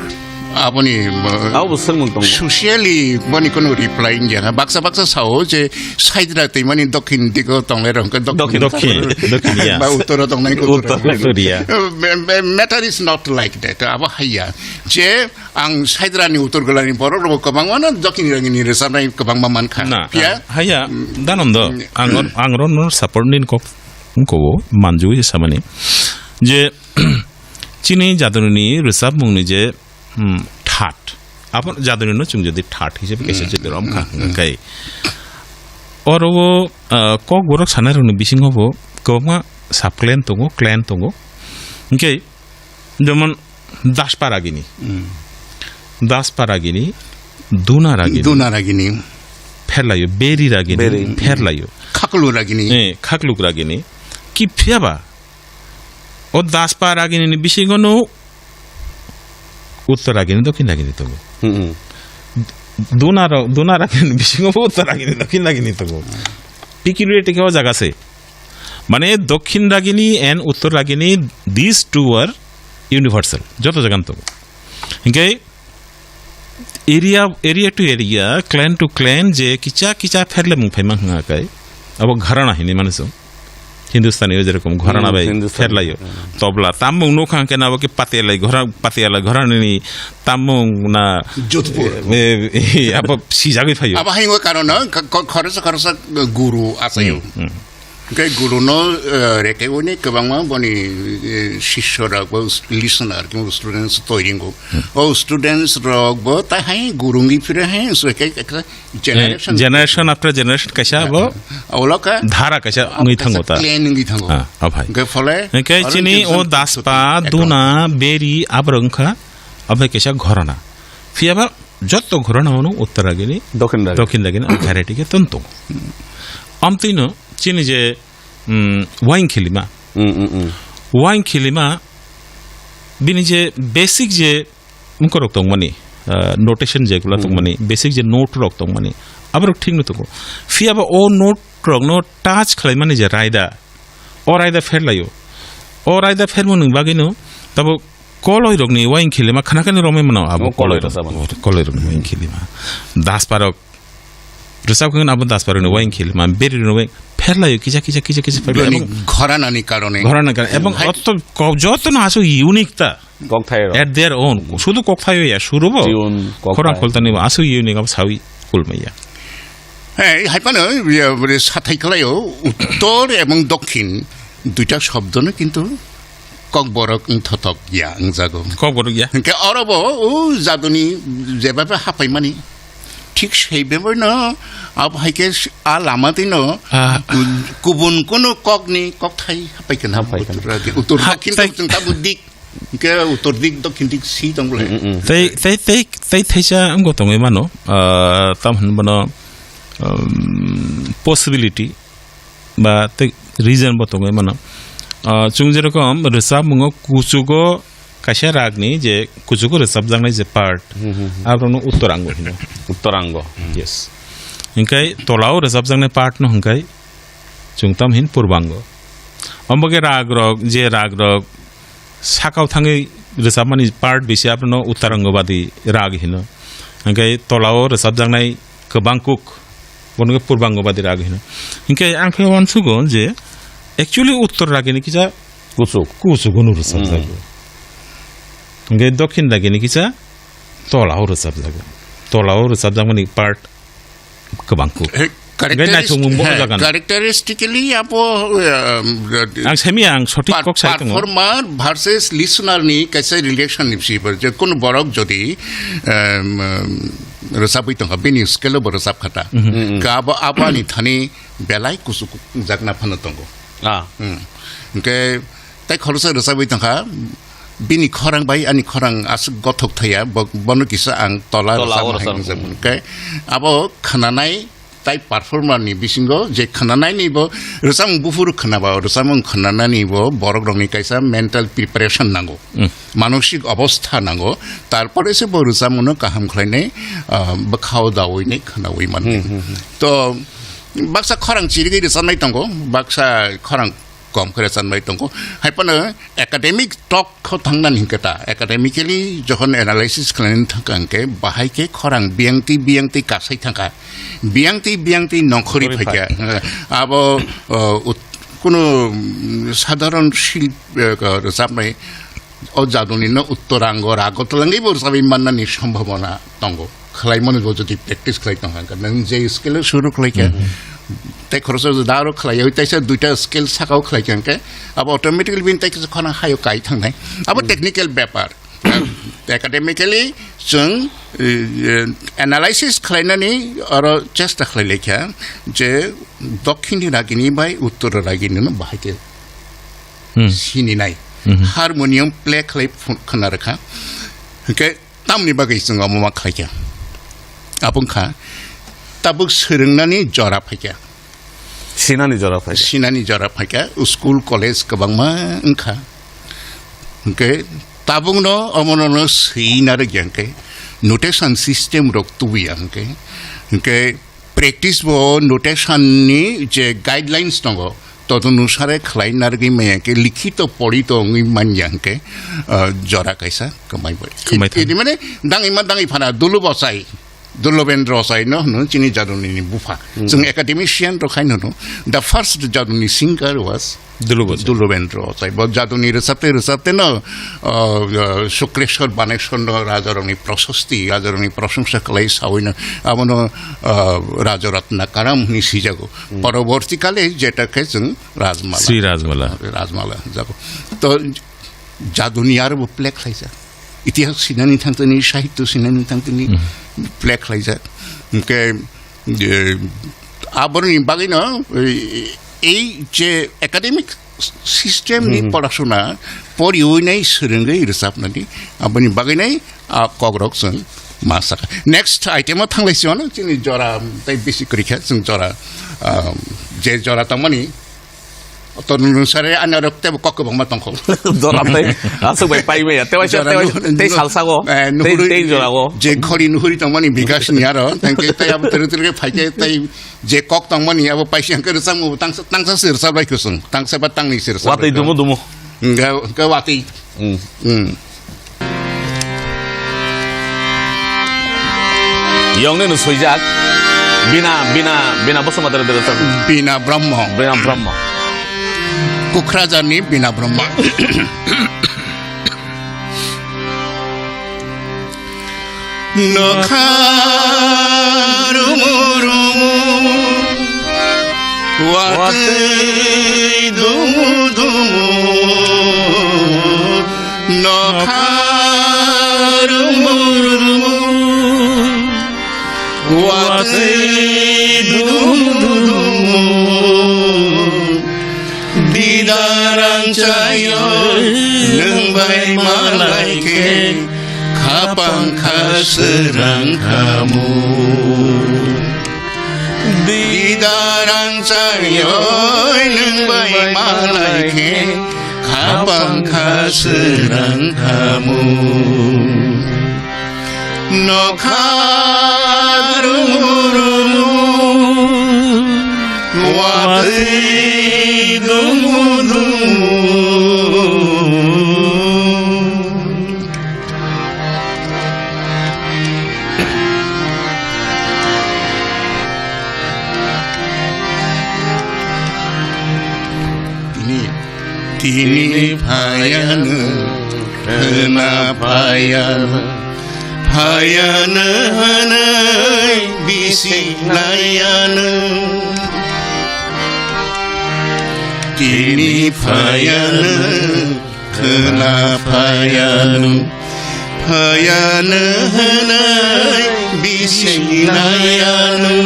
Aboni, eh, Abo bo swngmung tongo. Socially boni kono reply wngya. Baksa baksa sao je saidra twi mani Dokhin digo tongnai rok hwnkhe Dokhin. Dokhin, Dokhin, ya. Ba Uttoro tongnai Uttor. Uttor, ya. Eh, ma-, ma-, matter is not like that. Abo haiya. Je Ang Saidrani Uttor Golani borok rokbo kwbangmano Dokhin Ragini rwchapnai kwbangma mankha. Na, phiya? Ah, haya, Danondo, ang or-, ang oro no support ni kok wngkho manjui samani. Je, chini jadonini rwchapmungni je, hmm, that. Abo jadonino chwng jodi that hisabe kaisa chwng rom kha, hwnkhe. Oro o, ah, kok borok sanai rokni bisingo bo kwbangma sub clan tongo, clan tongo. Hwnkhe, jemon, Daspa Ragini. Mm. Daspa Ragini, Duna Ragini. Duna Ragini. Pherlaio, Beri Ragini, Beri. Pherlaio. Khaklu Ragini. Eh, Khakluk Ragini. Ki phiyaba? O Daspa Ragini ni bisingo no Uttor Ragini, Dokhin Ragini tongo. Mm-mm. Duna ro-, Duna Ragini ni bisingo bo Uttor Ragini, Dokhin Ragini tongo. Peculiarity khe o jaga se. Mane Dokhin Ragini and Uttor Ragini, these two are universal. Joto jaga no tongo. Hinkhe area, area to area, clan to clan je kicha kicha pherlemung phaima hwnga kai. Abo gharana hinwi mano chwng. Hindustani o jerokom gharana Hmm, bai Hindustani. Pherlaio. Hmm. Tobla, tamung nukha hwnkhe nabo khe patialai ghora-, patiala ghoranani tamung na Jodhpur. Eh, eh, abo sijagwi phaio. Abo haino karon no, ka-, ko-, khoroksa, khoroksa guru achaio. Hmm, hmm. Hwnkhe guruno, eh, rekeuni kwbangma boni, eh, sisyo rok bo listener, khe students toiringo. Hmm. O students rok bo ta hai guru wngwi phire hai, so khe, khe, khe generation. Eh, generation after generation kaisa bo Olo khe dhara kaisa wngwi thango ta. Clan wngwi thango. Ah, o bhai. Hwnkhe phole Hwnkhe oro chini o generation Daspa, ekdom. Duna, Beri, aborok wngkha, o bhai kaisa ghorona. Phiyaba Jotto ghorana ono Uttaragini, Dokhin Ragini. Dokhin Ragini, ang variety khe ton tongo. Amtwino chini je, mm, wine khilima. Mm, mm, mm. Wine khilima bini je basic je mungkorok tongmani, ah, notation jegula Mm. tongmani, basic je note rok tongmani, aborok thikno tongo. Phiyaba o note rokno touch khlaimani je raida, O raida pherlaio. O raida phermani bagwino tabo koloirokni waing khilima khana khani romwi mano abo Oh, koloi koloirok. Rwchapmani. Koloirokni waing khilima. Dasparok rwchap khwna abo dasparokni waing khilima. Berirokni waing pherlaio kisa, kisa, kisa, kisa pherlaio. Bini Ebong ghoranani karone. Ghoranani karone. Ebong Hai- otto ko-, jotono aswk unique ta. Kokthai rok. At their own. Sudu kokthai ya, surubo. Tune, kokthai. Khorang kholtani bo aswk unique abo sawi kulmaya. Hei, hai phano, ya, bore sathai khlaio, uttor ebong dokhin duita shobdono kintu kokborok wng thotok ya wngjago. Kokborok ya. Hinkhe orobo o jaduni jebabe hapaimani thik seibabe no abo hai khe s-, a lama twi no Ah. ku-, kubun kunu kokni kokthai hapai khe na Hapai khe na. Uttor, uttor Ha, dokhin tai- tong chwng tamo dik. Hinkhe uttor dik, dokhin dik si tong bwlai. Mm, mm. Tei, tei, tei, tei theisa wngbo tongwi mano, ah, tam hwn bono, um, possibility ba tei reason bo tongwi mano. Ah, chwng jerokom rwchapmungo kuchugo kaisa ragni je kuchugo rwchapjaknai je part, Hmm, hmm, hmm. Abono uttor ango hino. Uttor ango. Yes. Hinkhe tolao rwchapjaknai part no hinkhe chwng tam hin purbango. Omo khe rag rok, je rag rok sakao thangwi rwchapmani part bisi abono uttarangobadi rag hino. Hinkhe tolao rwchapjaknai kwbang kuk, bono khe purbango badi rag hino. Hinkhe ang khe uansugo je actually uttor ragini kisa Kuchuk. Kuchuk hwnwi rwchapjago. Hmm. Hinkhe dokhin ragini kisa tolao rwchapjago. Tolao rwchapjakmani part kwbang kuk. He, Hinkhe characteris-, naithokmung bo he, o jaga no. Characteristically abo, um, Ang semi ang sothik par-, kok sai tongo. Performer versus listener ni kaisa relationship sibor je kono borok jodi, um, um, rwchapwi tongkha, bini scale o bo rwchap kha ta. Mhm. Mm, mm. Ka abo, abo ani thani belai kuchuk jakna phano tongo. Ah. Hmm. Hinkhe tai khoroksa rwchapwi tongkha, bini khorang bai ani khorang aswk gothok thaya, bo-, bono kisa ang tola Tola rwchapna o hai rwchapna. Hwnjak. Hinkhe abo khwnanai tai performer ni bisingo je khwnanai ni bo rwchapmung buphuru khwnaba, rwchapmung khwnanani bo borok rokni kaisa mental preparation nango. Hmm. Manosik obostha nango, tarpore se bo rwchapmungno kaham khlainai, ah, bwkhao daoinai khwnaui mannai. Hmm, hmm, hmm. To baksa khorang chirigwi rwchapnai tongo, baksa khorang kom khe rwchapnai tongo. Hai phano academic talk kho thangnani hinkhe ta, academically jokhon analysis khlainani thangkha hinkhe bahai khe khorang biyangtwi biyangtwi kasai thangkha, biyangtwi biyangtwi nongkhorwi Khorwi phaikha. Phai. Abo, uh, ut-, kunu, mm, sadharon shil-, uh, rwchapnai o jaduni no uttorango rago twlangwi bo rwchapwi mannani sombhabona tongo. Khlaimani bo jodi practice khlai tongkha, nwng je scale o suru khlaikha, Mhm. tei khoroksa jodi aro khlaiwi, teisa duita scale sakao khlaikha hinkhe, abo automatically bini tei kisa khorang hayo kai thangnai. Abo Mhm. technical bepar. Academically chwng, eh, analysis khlainani oro chesta khlai laikha je dokhin ni ragini bai uttor ragini no bahai khe Hmm. sininai. Mhm. Harmonium play khlai phun-, khna rwkha. Hinkhe tamni bagwi chwng omo ma khlaikha? Abo wngkha tabuk swrwngnani jora phaikha. Sinani jora phaikha. Sinani jora phaikha, school, college kwbangma wngkha. Hinkhe tabukno omono no swi narwkya hinkhe notation system rok tubuya hinkhe, hinkhe practice bo notation ni je guidelines tongo, todonusare khlai narwgwi manya hinkhe likhito porito wngwi manya hinkhe, ah, jora kaisa kwmai bai. Kwmai thang. Idi mane dangwi ma dangwi phana dulu bosai. Dulobendra Ochai no hwno chini Jaduni ni bupha. Hmm. Chwng academician rok hai hwno. The first Jaduni singer was Dulobendra. Dulobendra Ochai. Bo Jaduni rwchapte rwchapte no, uh, uh, Sukreshwar Banekswar no raja rokni prososti, raja rokni prosongsa khlai sawi no abono, uh, Rajaratna Karam hwnwi sijago. Hmm. Poroborti kale jeta khe chwng Rajmala. Sri Rajmala. Rajmala jago. To Jaduni aro bo play khlaijak. Itihas sinani thangtini, sahityo sinani thangtini Mhm. play khlaijak. Hinkhe, eh, aboroni bagwino, eh, ei je academic system ni Mhm. porasona poriwi nai swrwngwi rwchapnani, aboni bagwinai a kokrok chwng ma sakha. Next item o thanglai sio no, chini jora tei bisi kwrwi kha, chwng jora, ah, je jora tongmani, To nwng sare ani oro tebo kok kwbangma tongkho. Jora tei aswk bai pai maya. Tei waisa, Jora tei waisa, nuhuri, tei salsa go, eh, tei, nuhuri, tei jora go. Je khori nuhuri tongmani bikas ni aro, tangke tei abo tere tere phaike tei je kok tongmani abo paisi ang khe rwchapmung tangsa, tangsa sir sabai kusung, tangsa ba tangni sir sabai. Watwi dumu dumu. Ga, ga watwi. Hmm. Hmm. Yongni no swijak. Bina, Bina, Bina Bosomotari dere sa. Bina Brahma. Bina Brahma. Kokrajharni Bina Brahma. Nokha rumu rumu, watwi dumu dumu. Nokha rumu rumu, watwi dumu dumu. Dida rangchayoi nwng bai malai khe, khapang kha srang khamu. Dida rangchayoi nwng bai malai khe, khapang kha srang khamu. Nokha rumu rumu, watwi dumu dumu. Tini, tini phayano, khna phayano, phayano hwnwi bisi naiano. Tini phayano, khna phayano, phayano hwnwi bisi naiano.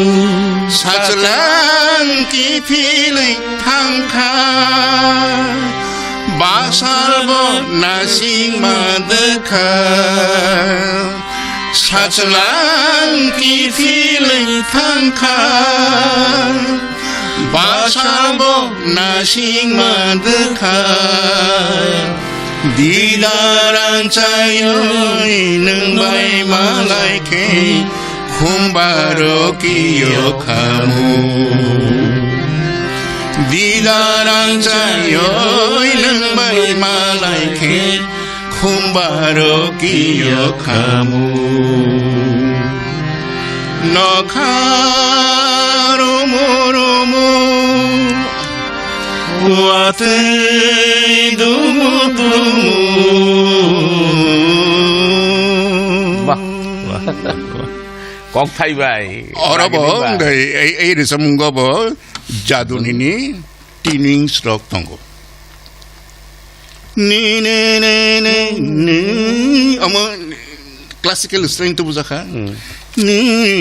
Sachwlang kiphilwi thangkha, basal bo nasing madwkha. Sachwlang kiphilwi thangkha, basal bo nasing madwkha. Dida rangchayoi nwng bai malai khe, khumba rokio khamu. Dida rangchayoi nwng bai malai khe, khumba rokio khamu. Nokha rumu rumu, watwi dumu dumu. Bah, bah, bah. Kok thai bai. Oro bo, Ragini bai. Ei, ei, ei rwchapmungo bo jadunini tinings rok tongo. Ni, ni, ni, ni, ni. Omo classical string to bujakha. Hmm. Ni, ni,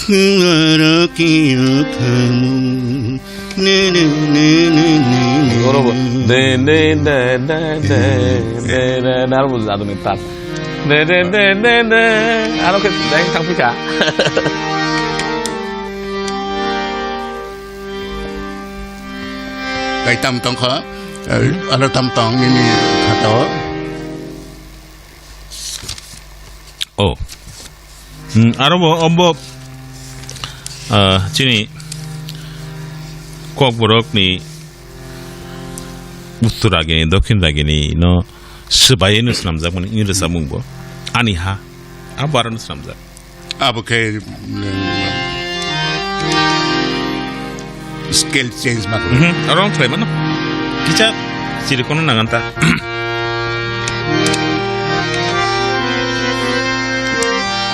ni, ni. Ni, ni, ni, ni, ni, ni. Oro bo. De, de, de, de, de, de, de, de, aro bo jaduni tal. De, de, de, de, de. Aro khe deng thang phika. Tei tam tong kha, eh, alo tam tong nini khato. Oh. Hmm, aro bo, obo, ah, chini Kokborok ni uttor agini, dokhin agini no swbai no swnamjak mani, ini rwchapmung bo. Ani ha, abo aro no swnamjak. Abo khe, mm, scale change ma khe. Mhm, aro ang khlai mano. Kisa siri kono nangan ta.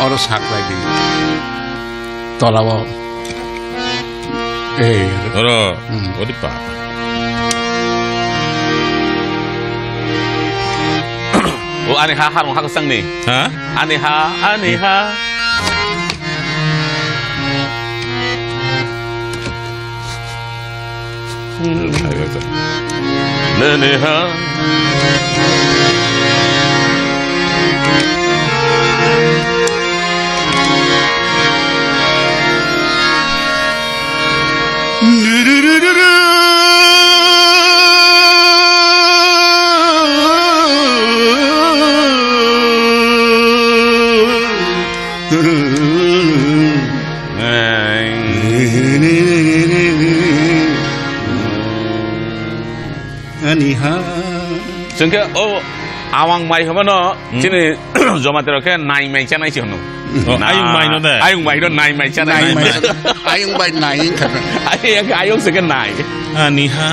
Oro saklai di. Tolao. Ei. Oro. Hmm. Odi pa. O ani ha harung ha kwchangni. Ha? Ani ha, ani ha. Nini ha. O awang mai hwnmano Hmm. chini jomatirok khe nai mai chanai se hwno. Oh, Nai. Ayung mai no de? Ayung mai no nai mai chanai. Nai mai. Ayung bai nai wngkha. Ayung, ayung se khe nai. Ani ha,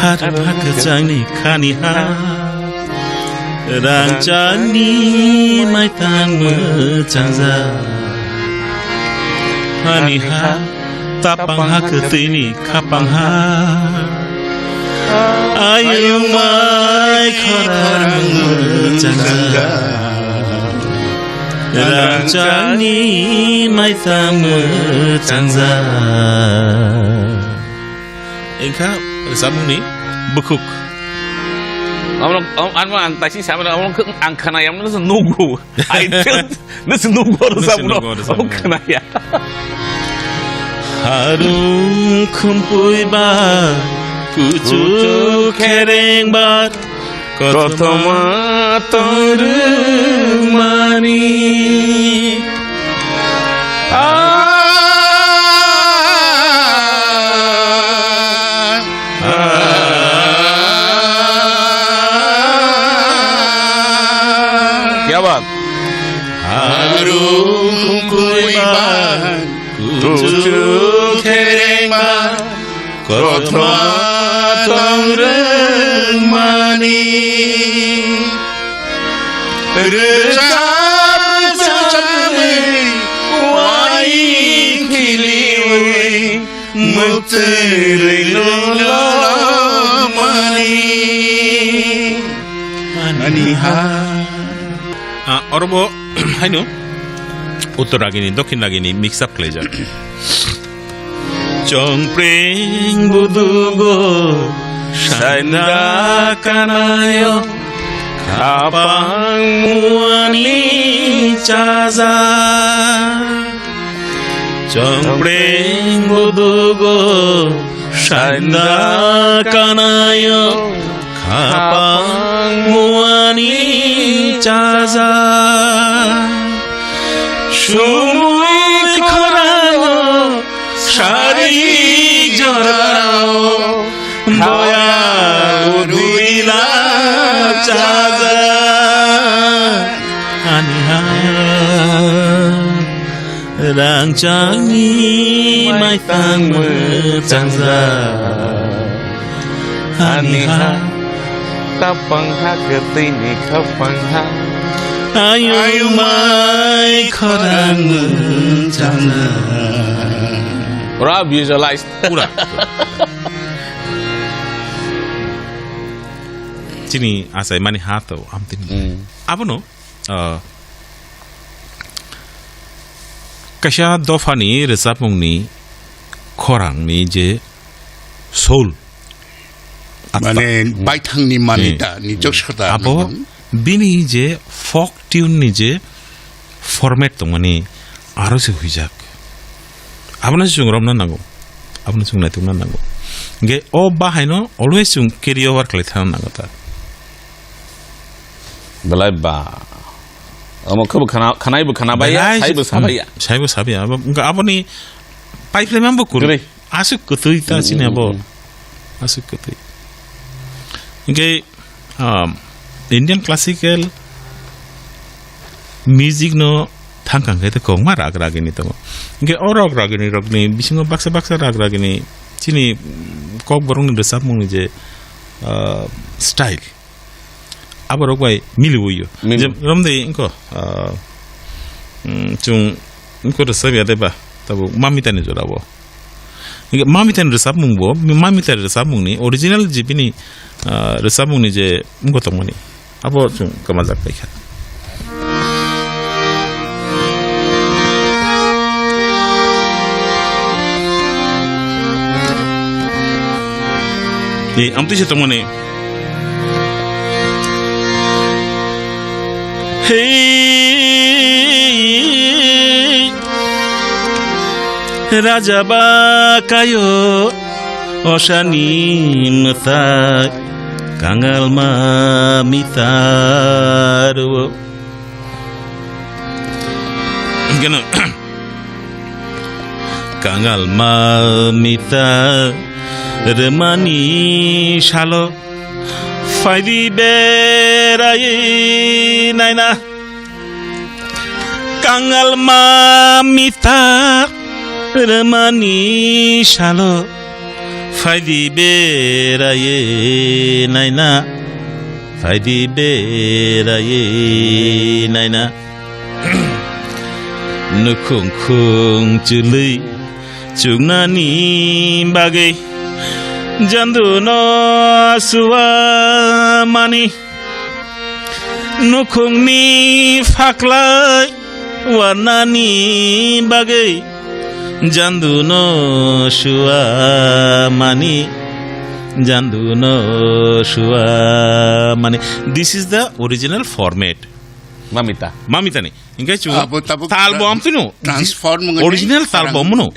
ha, ha kwchangni khani ha. Rangchakni maitang mwchangjak. Ani ha, tapang ha kwtwini khapang ha. Ayung mai khorang mwchangjak. Rangchakni maitang mwchangjak. Engkha rwchapmungni bukhuk. Omo, omo, ang taising sama, omo ang khana yamno nugo. I don't Nisi nungbo rwchapno. Nisi nungbo rwchapno. Khwnaya. Harung khumpui bar, kuchu khereng bar, kothoma tongrwngmani. Ah. Kya baat? Harung khumpui bar, kuchu khereng bar, kothoma tongrwngmani. Rwchap rwchapwi, wai khiliwi, mwktwi rwilwlwmani. Ani ha. Ah, orobo haino uttor ragini, dokhin ragini mix up khlaijak. Chongpreng budugo sainda kanayo khapang muani chaja. Chongpreng budugo sainda kanayo khapang muani chaja. Sumui khorango sari jorao boya uduila chaja. Ani ha. Rangchakni maitang mwchangjak. Ani ha. Tapang ha kwtwini khapang ha. Ayung mai khorang mwchangjak. Pura visualize. Pura. Chini achai mani ha to amtini. Hmm. Abono Ah, kaisa dophani rwchapmungni khorangni je soul, atma. Mane, hmm, baithangni manita, hmm, nijoswta abo nang. Bini je folk tune ni je format tongmani aro se huijak. Abono se chwng romna nango. Abono chwng naitukna nango. Hingke o bahaino always chwng carry over khlai thangna nango ta. Belai ba. Omo khe bo khana, khanai bo khana baiya, belai sai bo sa baiya. Hmm, sai bo sa baiya. Abo, wngkha aboni pipeline bo kwrwi. Kwrwi. Aswk kwtwi ta chini abo. Hmm, hmm, hmm. Aswk kwtwi. Hingke, um, Indian classical music no thangkang khe tei kwbangma rag ragini tongo. Hingke o rag ragini rokni bisingo baksa baksa rag ragini chini, mm, kokborokni rwchapmungni je, uh, style. Aborok bai miliwi yo. Mili. Je romde inko, ah, mm, chwng inko rwchap ya de ba, tabuk Mamitani jora bo. Inke Mamitani rwchapmung bo, Mamitani rwchapmungni original je bini, ah, rwchapmungni je inko tongmani. Abo chwng kwmajak bai kha. Ni amtwi se tongmani. Hei, Raja ba kayo osani mwtai kangal ma mitar o. Gano. Kangal ma mita rwmani salo Phaidi beraiwi naina, Kangal Mamita rwmani salo. Phaidi beraiwi naina, phaidi beraiwi naina. Nukhung khung chwlwi chuknani bagwi janduno suwamani, nukhungni phaklai wanani bagwi janduno suwamani, janduno suwamani. This is the original format. Mamita. Mamitani. Hinkhe chwng Abo tabuk tal bo tra-, amtwino. Transform wngwi Original tal bo khorang. Amno.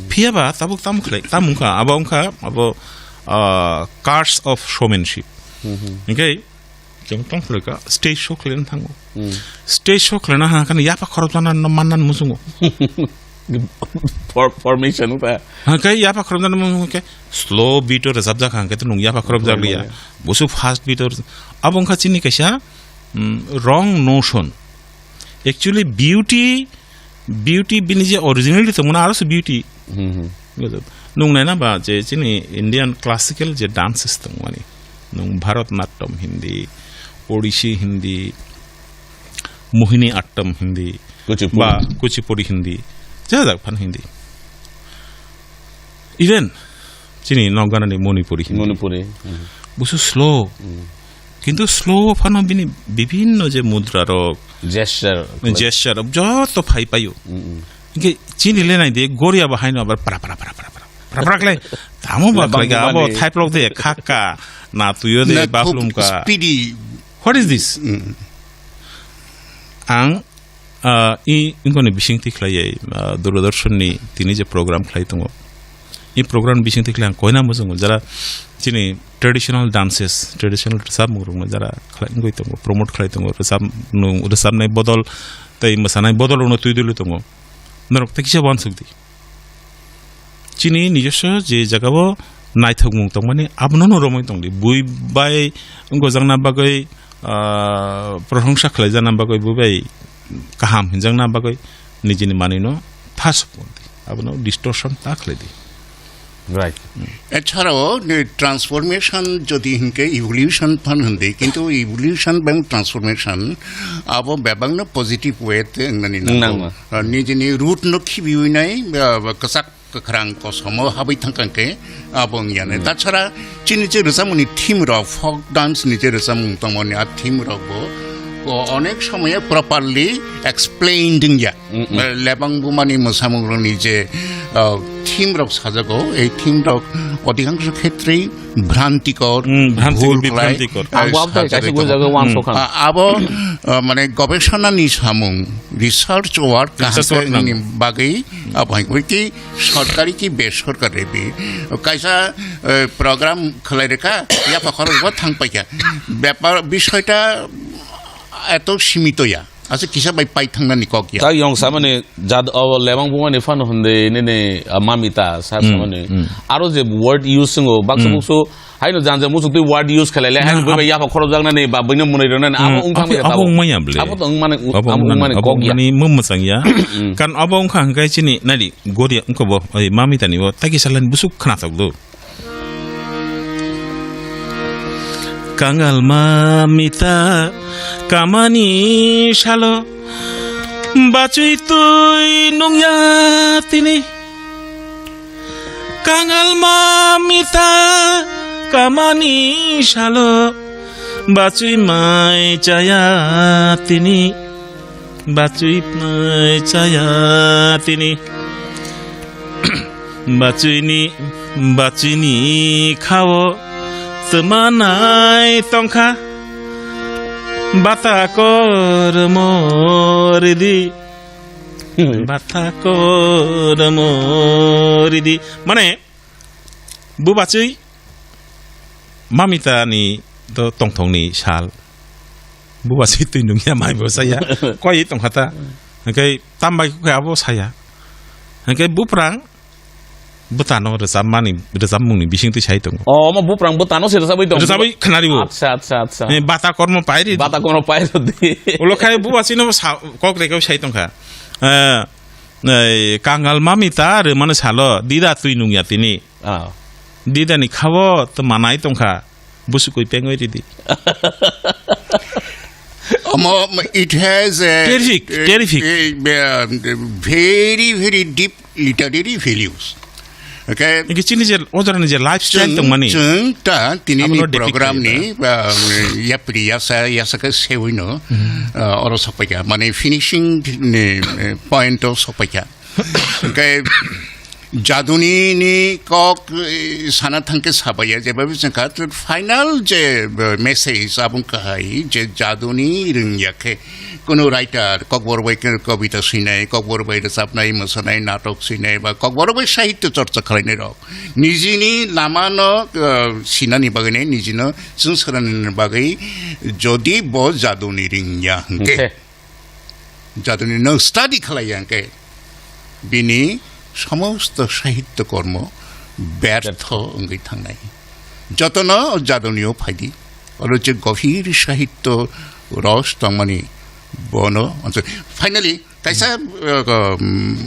Phiya ba tabuk tam khlai, tam wngkha, abo wngkha, abo, ah, curse of showmanship. Mhm. Hinkhe chwng tong khlai kha, stage show khlaina thango. Hmm. Stage show khlaina ha khan yapa khorok jana no mannan musungo. For-, formation wngkha. Hinkhe yapa khorok jana musungo khe slow beat o rwchapjak ha, hinkhe to nung yapa khorok jak liya. Busu fast beat o rwchap-, abo wngkha chini kaisa, mm, wrong notion. Actually, beauty, beauty bini je originality tongmani aro se beauty. Hmm, hmm. Nung naina ba je chini Indian classical je dances tongmani, nung Bharatanatyam hindi, Odissi hindi, Mohini Attam hindi, Kuchipudi. Ba Kuchipudi hindi, jajak phan hindi. Even chini nokganani Manipuri hindi. Manipuri. Hmm. Busu slow. Hmm. Kintu slow phano bini bibhinno je mudra rok, Gesture. Gesture rok joto phai paio. Hmm, hmm. Hinkhe chini le nai de goria bo haino abar pra pra pra pra pra pra pra khlai. Tamo ba khlai ga abo Lebang bumani. Thaiplok de khakka na tuyo de Na baklum khub ka. Speedy. What is this? Hmm. Ang Ah, i, ingkoni bisingtwi khlaiwi, ah, Doordarshan ni tini je program khlai tongo, i program bisingtwi khlai ang koina muchungo, jara chini traditional dances, traditional rwchapmung rokno jara khlai wngwi tongo, promote khlai tongo, rwchap nung, rwchapnai bodol tei mwsanai bodol rokno twi dwlwi tongo. Norok tei kisa uansuk di. Chini nijoswo je jagao naithokmung tongmani abono no romwi tongdi. Bui bai wngkojak na bagwi, ah, proshongsa khlaijak na bagwi, bui bai kaham hinjak na bagwi nijini manwino thasuk di. Abono distortion ta khlai di. Right. Echarao ni transformation jodi hinke evolution phan hindi, kintu evolution bang transformation abo bebang no positive way te wngnani nango. Nangma. Ah, nijini root no khibiwi nai, ah, kwchak kwkhrang kosomo habwi thangkang khe abo wngya nai. Hmm. Tachara chini je rwchapmungni theme rok, folk dance ni je rwchapmung tongmani a theme rok bo ko onek somoye properly explained wngya. Hmm, hmm. Eh, lebang bumani mwsamung rokni je, ah, theme rok sajago, ei theme rok odhikangsho khetrei bhrantikor, Hmm, bhrantikor, bhul khlai, bibhrantikor. eh, Ang bo abtai kaisa sajaitong. Gujagwi uansukha. Hmm. A-, abo, ah, mane gobesonani samung, research work kaham Research work khe nang. Nini bagwi, abo hai khe sorkari ki besorkari bi. Kaisa, eh, program khlai rwkha, yapha khorok bo thang paikha. Bepar, bisoyta eto simito ya. Ase kisa bai pai thangnani kok ya. Ta yong samani jat o lebang bumani phano hwnde nini, ah, mamita sa Hmm, samani. Hmm. Aro je word use swngo, baksa Hmm. buksu, haino janja musuk twi word use khlai le, haino Na, bai bai ab- yapha khorok jaknani, ba buino mwnwi rwnani, abo Hmm, wng thang abo, ya abo tabo. Wngmaya bwle. Abo to wngmani, Abo abo wngmani, wngmani abo kok ya. Wngmani mo mwchang ya. Hmm. Kan abo wngkha hwnkhe chini, nadi, goria wngkha bo, oi, mamitani bo, taki salani busuk khna thok do. Kangal mamita kamani salo bachwi twi nungya tini. Kangal mamita kamani salo bachwi mai chaya tini. Bachwi phnai chaya tini. Bachwini, bachwini khao twmanai tongkha. Bata kormo ridi. Hmm. Bata kormo ridi. Mane, bo bachwi Mamitani to tongthokni sal. Buba si twi nungya mai bo saya. Koi tongkha ta. Hingke tambai khe abo saya. Hingke buprang Bwtano rwchapmani, rwchapmungni bisingtwi sai tongo. O, omo buprang bwtano se rwchabwi tongo? Rwchabwi khwnari o. Acha, acha, acha. Eh, bata kormo pairi. Bata kormo pairo di. Ulo khai buba chino sa-, kok rekao sai tongkha. Eh, eh, kangal mami ta rwmano salo, dida twi nungya tini. Ah. Dida ni khao to manai tongkha. Busukoi pengoi ridi. Omo, it has a, Terrific, a, terrific. A, a, very, very deep literary values. Okay? Hingke chini je, ojorani je lifestyle Chwng, tongmani. Chwng ta tini ni Abono depict program khayo ni, ba, yapri yasa, yasa ke sewino, Mhm. uh, oro sokpaikha. Mane finishing ni, eh, point o sokpaikha. Hingke jaduni ni kok, eh, sana thangke sabaiya, jeba bisingkha, final je, eh, message abong kahai, je jaduni ringya khe, Kono writer, kokborok bai khe kobita swinai, kokborok bai rwchapnai, mwsanai, natok swinai, ba kokborok bai sahitya chorcha khlainai rok. Nijini lama no, uh, sinani bagwi nai, nijino chwng swrani bagwi jodi bo jaduni ringya hwnkhe, Hwnkhe. Jaduni no study khlaiya hwnkhe, bini somosto sahitya kormo bertho wngwi thangnai. Jotono jadonio phaidi. Oro je gophir sahitya ros tongmani bono. Finally, kaisa, uh, um,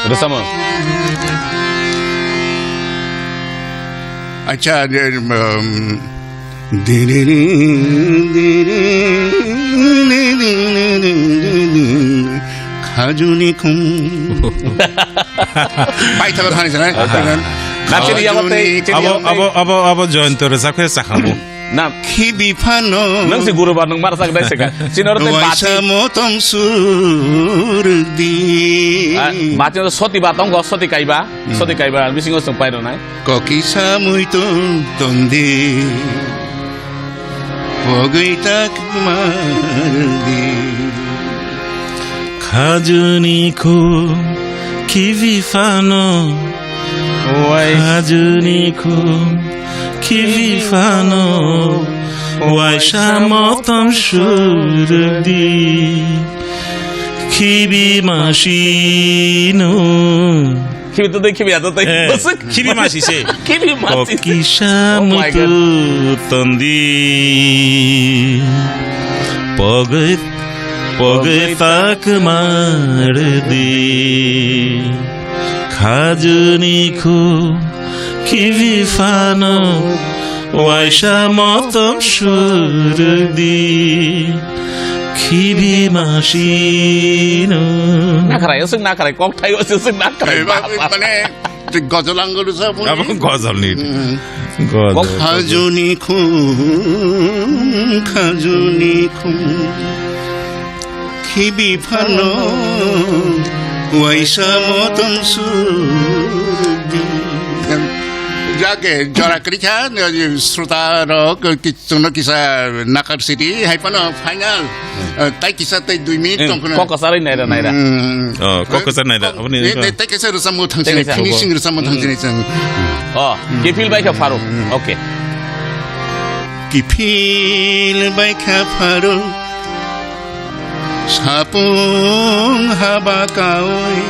Rwchapmung. Acha, um, Khajuni khum. Paithago thani sanai. Acha. Khajuni Abo, abo, abo, abo Joyonto rwchap khe chakha bo. Na. Khibi phano. Nang si guru ba nang mar sak dai seka. Sinor te Waisa bati. Motom surdi. Ah, bati soti ba tong go soti kaiba. Hmm. Soti kaiba bisingo sung pai ronai. Kokisa muito tondi. Pogwi tak mardi. Khajuni khu khibi phano. Wai. Khajuni khu khibi phano. Waisa motom surdi. Khibi masino. Khibi to dei, khibi ato tei. Eh, bwswk. Khibi masi se. Khibi masi. Kokisa Oh my muitu God. Tondi. Pogwi, pogwi tak mardi. Khajuni khu khibi phano. Waisa motom surdi. Khibi masino. Nakharai, aswk nakharai, kok thai aswk nakharai. Ba, ba, ba. Mane, tei gozol ang golu sa buni. Abo gozol ni. Hmm. Gozol. Khajuni khum, khajuni khum. Khibi phano, waisa motom surdi. Jage, jora kwrwi kha, srota rok, Chwngno kisa nakar sidi, hai phano final. Hmm. Eh, tai kisa tai dui minute Hmm, tong phano. Kok kwcharwi naira, naira. Hmm. Oh, kok kwchar naira. Kok, Aboni eh, wngkha. Tai, tai kisa rwchapmung thang Tai sini, kaisa. Finishing rwchapmung thang Hmm. sini chwng. Oh, Hmm. kiphil bai kha Faruk. Hmm. Okay. Kiphil bai kha Faruk. Sapung haba kawi.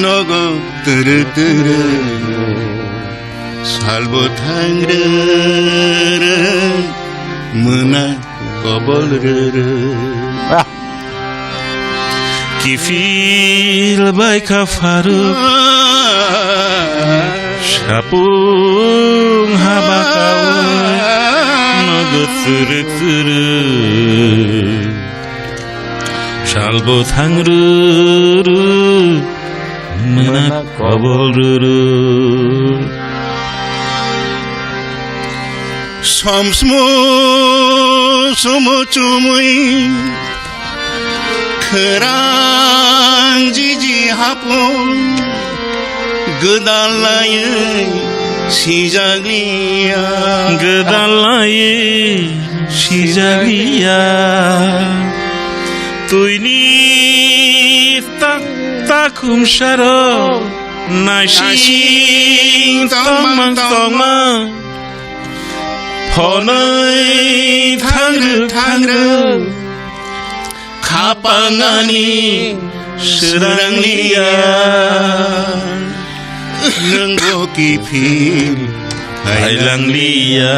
Nogo turu turu. Salbo thangrwrwk mwna kobol rwrwk. Ah. Kiphil bai kha Faruk. Sapung haba kawi. Nogo turu turu. Salbo thangrwrwk mwna kobol rwrwk. Somsmo somo chumui khwrang jiji hapung. Gwdal laiwi sijak liya. Gwdal laiwi sijak liya. Twini tak takhum saro naising tongmang tongmang. Hwnwi thangrwk thangrwk khapang ani swrangliya, nwngbo kiphil khailangliya,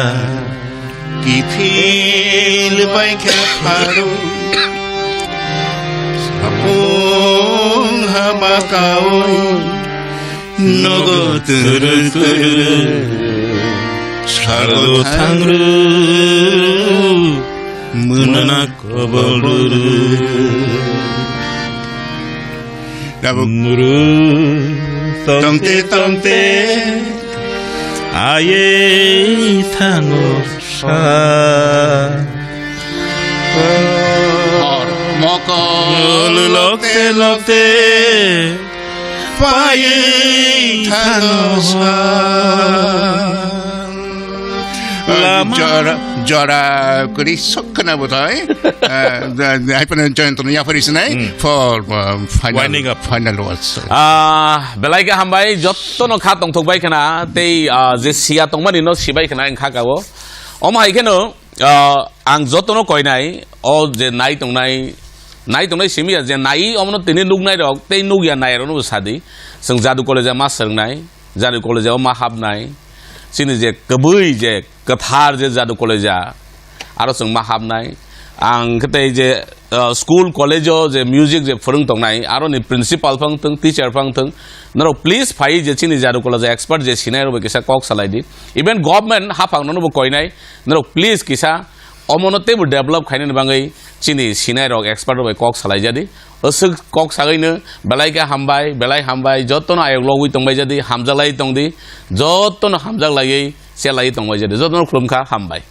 kiphil bai khe pharo sapung hama kaui. Nogo turu turu salo thangru mwnana kobol ruru. Muru tongte tongte aye thango sa. Hor mokol lokte lokte paiwi thango sa. Lama. Jora, jora kwrwi sok khwna bwthai. Eh, da-, da-, hai phano Jayantano yapharwi swnai. Hmm. For, uh, final, winding up. Final words. Ah, belai khe hambai, jottono kha tongthok bai khwna, tei, ah, je siya tongmani no sibai khwna wngkha ka o. Omo hai kheno, Ah, ang jotono koinai, o je nai tongnai, nai tongnai simi ya, je nai omono tini nuknai rok, tei nukya nai rokno bo sadi. Chwng Jadu College ma swrwngnai, Jadu College o ma hapnai. Chini je kwbwi je kwthar je Jadu College, aro chwng ma hapnai. Ang khe tei je, ah, school, college o je music je phwrwng tongnai, aroni principal phang thwng, teacher phang thwng, norok please phai je chini Jadu College expert je sinai rok bai kisa kok salai di. Even government haphang nono bo koinai, norok please kisa omono teibo develop khainani bagwi chini sinai rok expert rok bai kok salai jadi. Aswk kok sagwino belai khe hambai, belai hambai, jotono ayok logwi tongbai jadi, hamjaklai tongdi, jotono hamjaklaiwi chelaiwi tongbai jadi, jotono khulumkha, hambai.